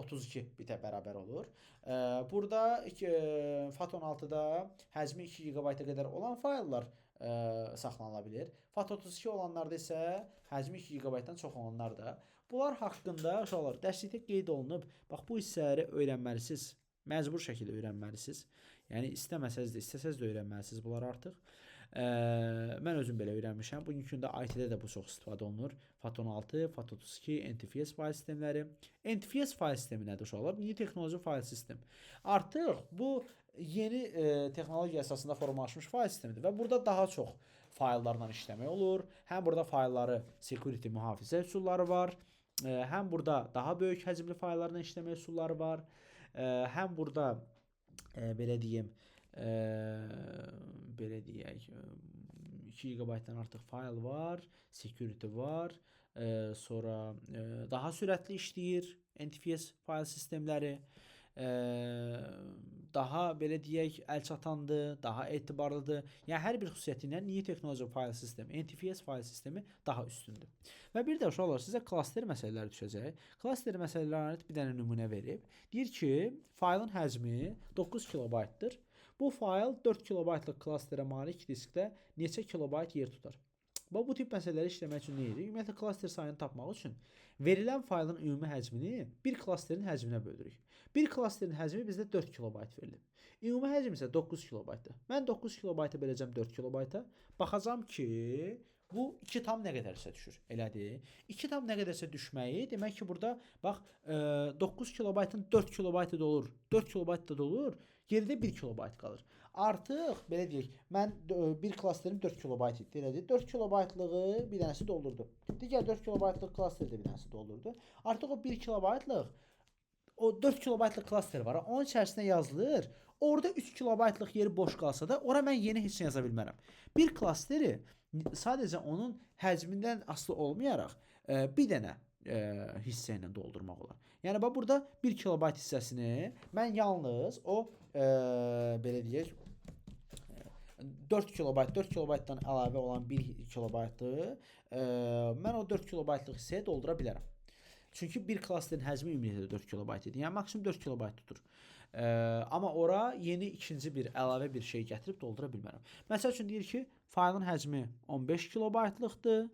Speaker 1: 32 bitə bərabər olur. Burada FAT 16-da həcmi 2 GB-a qədər olan fayllar saxlanıla bilir. FAT 32 olanlarda isə həcmi 2 GB-dan çox olanlar da. Bunlar haqqında uşaqlar dərslikdə qeyd olunub. Bax bu hissələri öyrənməlisiniz. Məcbur şəkildə öyrənməlisiniz. Yəni istəməsəz də, istəsəz də öyrənməlisiniz bunları artıq. Mən özüm belə öyrənmişəm. Bugünkü gündə IT-də də bu çox istifadə olunur. FAT 16, FAT 32, NTFS fayl sistemləri. NTFS fayl sistemi nədir uşaqlar? Yeni texnoloji fayl sistem. Artıq bu yeni texnologiya əsasında formalaşmış fayl sistemidir və burada daha çox fayllarla işləmək olur. Həm burada faylları security mühafizə üsulları var. Həm burada daha böyük həcmli fayllarla işləmək üsulları var. Həm burada belə deyim, belə deyək, 2 GB-dan artıq fayl var, security var, sonra daha sürətli işləyir NTFS fayl sistemləri. Daha belə deyək, əlçatandır, daha etibarlıdır. Yəni hər bir xüsusiyyəti ilə New Technology File System, NTFS fayl sistemi daha üstündür. Və bir də uşaqlar sizə klaster məsələləri düşəcək. Klaster məsələlərinə aid bir dənə nümunə verib. Deyir ki, faylın həcmi 9 kilobaytdır. Bu fayl 4 kilobaytlıq klasterə malik diskdə neçə kilobayt yer tutar? Bax bu tip məsələləri işləmək üçün nə edirik? Ümumiyyətlə klaster sayını tapmaq üçün verilən faylın ümumi həcmini bir klasterin həcminə bölürük. Bir klasterin həcmi bizdə 4 kilobayt verilib. Ümumi həcm isə 9 kilobaytdır. Mən 9 kilobaytı böləcəm 4 kilobayta. Baxacam ki, bu 2 tam nə qədərsə düşür. Elədir. 2 tam nə qədərsə düşməyi, demək ki, burada bax 9 kilobaytın 4 kilobaytı dolur. 4 kilobayt da dolur. Geridə 1 kilobayt qalır. Artıq belə deyək, mən bir klasterim 4 kilobayt idi, elədir. 4 kilobaytlığı bir dənəsi doldurdu. Digər 4 kilobaytlıq klaster də bir dənəsi doldurdu. Artıq o 1 kilobaytlıq o 4 kilobaytlıq klaster var. Onun içərisinə yazılır. Orada 3 kilobaytlıq yeri boş qalsa da, ora mən yeni heç nə yaza bilmərəm. Bir klasteri sadəcə onun həcmindən asılı olmayaraq bir dənə hissə ilə doldurmaq olar. Yəni bax burada 1 kilobayt hissəsini mən yalnız o belə deyək 4 kilobayt, 4 kilobaytdan əlavə olan 1 kilobaytı mən o 4 kilobaytlıq hissəyə doldura bilərəm. Çünki bir klasterin həcmi ümumiyyətlə 4 kilobayt idi. Yəni maksimum 4 kilobayt tutur. Amma ora yeni ikinci bir əlavə bir şey gətirib doldura bilmərəm. Məsəl üçün deyir ki, faylın həcmi 15 kilobaytlıqdır.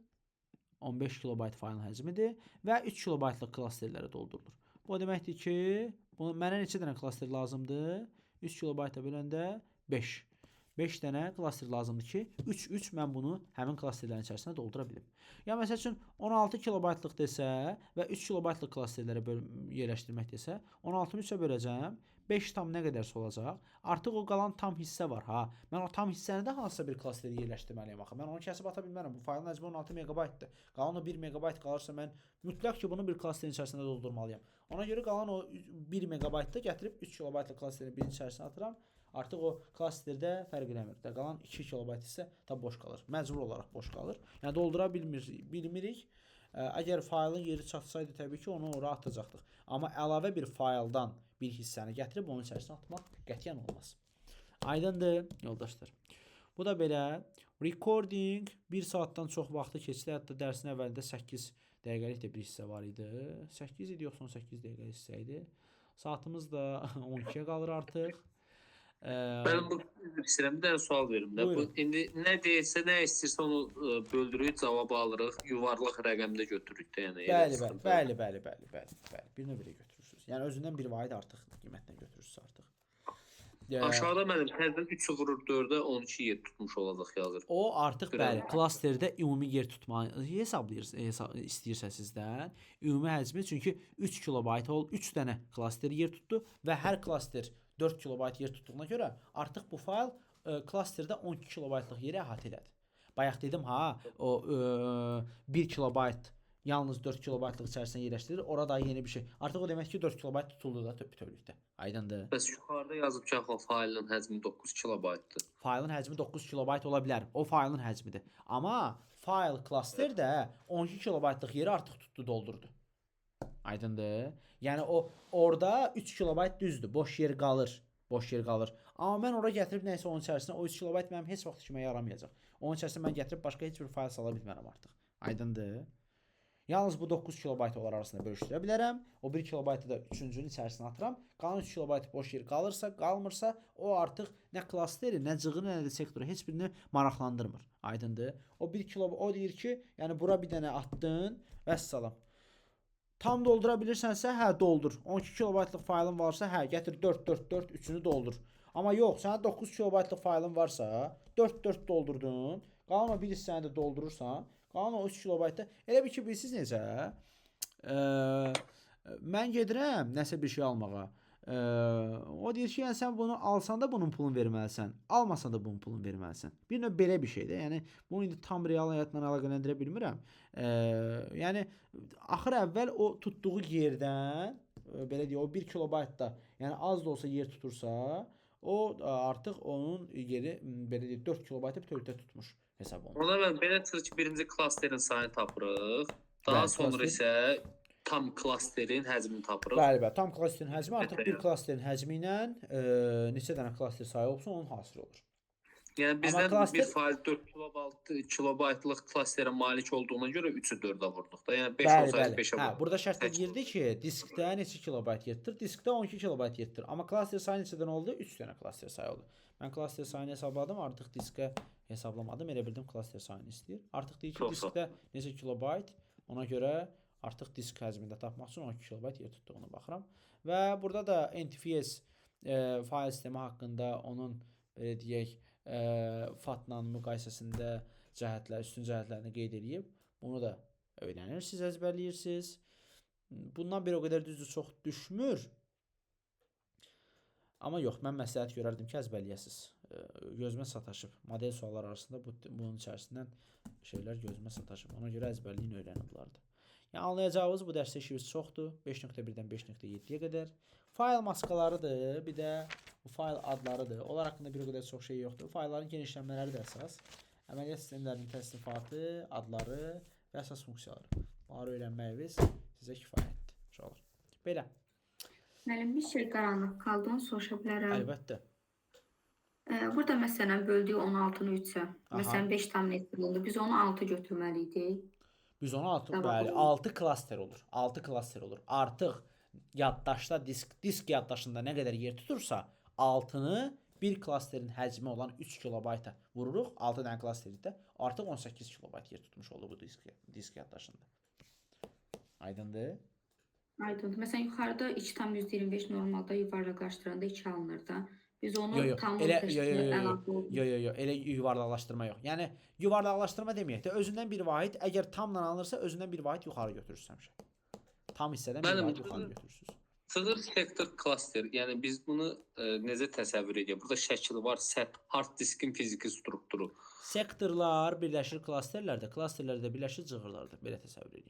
Speaker 1: 15 kilobayt faylın həcmidir və 3 kilobaytlıq klasterlərə doldurulur. Bu o deməkdir ki, bunu mənə neçə dənə klaster lazımdır? 3 kilobayta böləndə 5. 5 dənə klaster lazımdır ki, 3-3 mən bunu həmin klasterlərin içərisinə doldura bilim. Ya məsəl üçün 16 kilobaytlıq desə və 3 kilobaytlıq klasterlərə yerləşdirmək desə, 16-nı 3-ə böləcəm. 5 tam nə qədərsə olacaq. Artıq o qalan tam hissə var ha. Mən o tam hissəni də hansısa bir klasterə yerləşdirməliyəm axı. Mən onu kəsib ata bilmərəm. Bu faylın həcmi 16 meqabaytdır. Qalan o 1 meqabayt qalırsa mən mütləq ki bunu bir klasterin içərisində doldurmalıyam. Ona görə qalan o 1 meqabaytı gətirib 3 kilobaytlıq klasterin birinin içərisinə atıram. Artıq o klasterdə fərq eləmir. Də qalan 2 kilobayt hissə tam boş qalır. Məcbur olaraq boş qalır. Yəni doldura bilmirik. Əgər faylın yeri çatsaydı təbii ki, onu ora atacaqdıq. Amma əlavə bir fayldan bir hissəni gətirib onun içərisinə atmaq qətiyyən olmaz. Aydındır, yoldaşlar. Bu da belə. Recording 1 saatdan çox vaxtı keçdi. Hətta dərsin əvvəlində 8 dəqiqəlik də bir hissə var idi. 8 idi yoxsa 18 dəqiqəlik hissə idi. Saatımız da 12-yə qalır artıq.
Speaker 2: Mən bu istəyirəm, bir dənə sual verim də. Bu indi nə deyirsə, nə istəyirsə onu böldürürük, cavabı alırıq, yuvarlaq rəqəmdə götürürük də, yəni.
Speaker 1: Bəli, bəli, bəli, bəli, bəli, bəli, bəli. Bir növ belə götürürsünüz. Yəni özündən bir vahid artıq qiymətlə götürürsünüz artıq.
Speaker 2: Aşağıda mənim təzədən 3 vurur 4-ə 12 yer tutmuş olacaq yazır.
Speaker 1: O artıq bəli, klasterdə ümumi yer tutmanı hesablayır, istəyirsə sizdən. Ümumi həcmi çünki 3 kilobayt ol, 3 dənə klaster yer tutdu və hər klaster 4 kilobayt yer tutduğuna görə artıq bu fayl klasterdə 12 kilobaytlıq yeri əhatə elədi. Bayaq dedim ha, o 1 kilobayt yalnız 4 kilobaytlıq içərisinə yerləşdirilir. Ora da yeni bir şey. Artıq o demək ki 4 kilobayt tutuldu da bütövlükdə. Aydındır.
Speaker 2: Bəs yuxarıda yazıb ki, axı faylın həcmi 9 kilobaytdır.
Speaker 1: Faylın həcmi 9 kilobayt ola bilər. O faylın həcmidir. Amma fayl klaster də 12 kilobaytlıq yeri artıq tutdu, doldurdu. Aydındır. Yəni o orada 3 kilobayt düzdür. Boş yer qalır. Boş yer qalır. Amma mən ora gətirib nəyisə onun içərisinə o 3 kilobayt mənim heç vaxt işimə yaramayacaq. Onun içərisinə mən gətirib başqa heç bir fayl sala bilmərəm artıq. Aydındır. Yalnız bu 9 kilobayt onlar arasında bölüşdürə bilərəm. O 1 kilobaytı da üçüncünün içərisinə atıram. Qalan 3 kilobayt boş yer qalırsa, qalmırsa, o artıq nə klasteri, nə cığını, nə də sektoru heç birini maraqlandırmır. Aydındır. O 1 kilo o deyir ki, yəni bura bir dənə atdın, vəssalam. Tam doldura bilirsənsə, hə doldur. 12 kilobaytlıq faylın varsa, hə gətir 4 4 4 üçünü doldur. Amma yox, sənin 9 kilobaytlıq faylın varsa, 4 4 doldurdun. Qalan o bir hissəni də doldurursan, qalan o 3 kilobaytda elə bir ki, bilirsiniz necə? Mən gedirəm nəsə bir şey almağa. O deyir ki, yəni sən bunu alsan da bunun pulunu verməlisən, almasan da bunun pulunu verməlisən. Bir növ belə bir şeydir. Yəni bunu indi tam real həyatla əlaqələndirə bilmirəm. Yəni axır əvvəl o tutduğu yerdən belə deyək, o 1 kilobaytda, yəni az da olsa yer tutursa, o artıq onun yeri belə deyək 4 kilobaytı bütövlükdə tutmuş hesab olunur.
Speaker 2: Ona mən belə çıxır ki, birinci klasterin sayını tapırıq. Daha
Speaker 1: Bəli,
Speaker 2: sonra
Speaker 1: klaster-
Speaker 2: isə tam klasterin həcmini tapırıq.
Speaker 1: Bəli, bəli, tam klasterin həcmi artıq bir
Speaker 2: Bəli.
Speaker 1: klasterin həcmi ilə neçə dənə klaster sayı olsa onun hasil olur.
Speaker 2: Yəni bizdən
Speaker 1: klaster-
Speaker 2: bir fayl 4 kilobaytlıq klasterə malik olduğuna görə 3-ü 4-ə vurduq da. Yəni 5
Speaker 1: Bəli,
Speaker 2: olsaydı
Speaker 1: bəli.
Speaker 2: 5-ə
Speaker 1: Hə,
Speaker 2: vurduq.
Speaker 1: burada şərtdə
Speaker 2: Səkkiz
Speaker 1: deyirdi ki, diskdə neçə kilobayt yer tutur? Diskdə 12 kilobayt yer tutur. Amma klaster sayı neçədən oldu? 3 dənə klaster sayı oldu. Mən klaster sayını hesabladım, artıq diskə Hesablamadım, elə bildim klaster sayını istəyir. Artıq deyir ki,
Speaker 2: Çox
Speaker 1: diskdə neçə kilobayt, ona görə artıq disk həcmində tapmaq üçün 12 kilobayt yer tutduğuna baxıram. Və burada da NTFS fayl sistemi haqqında onun belə deyək, FAT-la müqayisəsində cəhətlər, üstün cəhətlərini qeyd eləyib. Bunu da öyrənirsiniz, əzbərləyirsiniz. Bundan bir o qədər düzdür çox düşmür. Amma yox, mən məsləhət görərdim ki, əzbərləyəsiz. Gözümə sataşıb. Model suallar arasında bunun içərisindən şeylər gözümə sataşıb. Ona görə əzbərləyin, öyrənin bunları da. Yəni anlayacağınız bu dərsdə işimiz çoxdur. 5.1-dən 5.7-yə qədər. Fayl maskalarıdır, bir də bu fayl adlarıdır. Onlar haqqında bir o qədər çox şey yoxdur. Faylların genişlənmələri də əsas. Əməliyyat sistemlərinin təsnifatı, adları və əsas funksiyaları. Bunları öyrənməyiniz sizə kifayətdir. Uşaqlar. Belə.
Speaker 3: Müəllim, bir şey qaranlıq qaldı, onu soruşa bilərəm.
Speaker 1: Əlbəttə.
Speaker 3: Burada məsələn böldüyü 16-nı 3-ə, məsələn 5,7 oldu. Biz onu 6 götürməli idik.
Speaker 1: Biz onu 6,
Speaker 3: Tamam.
Speaker 1: bəli, 6 klaster olur. 6 klaster olur. Artıq yaddaşda disk yaddaşında nə qədər yer tutursa, 6-nı bir klasterin həcmi olan 3 kilobayta vururuq. 6 dənə klasterdə artıq 18 kilobayt yer tutmuş olur bu disk yaddaşında. Aydındır?
Speaker 3: Aydındır. Məsələn yuxarıda 2,25 normalda yuvarlaqlaşdıranda 2 alınır da. Biz onu
Speaker 1: Yo, yo,
Speaker 3: tam
Speaker 1: elə yo yo yo yo.
Speaker 3: əlavə olunur.
Speaker 1: Yo yo yo, elə yuvarlaqlaşdırma yox. Yəni yuvarlaqlaşdırma deməyək də, özündən bir vahid əgər tamla alınırsa, özündən bir vahid yuxarı götürürsünüz həmişə. Tam hissədən bir
Speaker 2: Mənim
Speaker 1: vahid yuxarı götürürsünüz.
Speaker 2: Cığır sektor klaster. Yəni biz bunu necə təsəvvür edirik? Burada şəkil var, hard diskin fiziki strukturu.
Speaker 1: Sektorlar birləşir klasterlərdə, klasterlər də birləşir cığırlarda. Belə təsəvvür edin.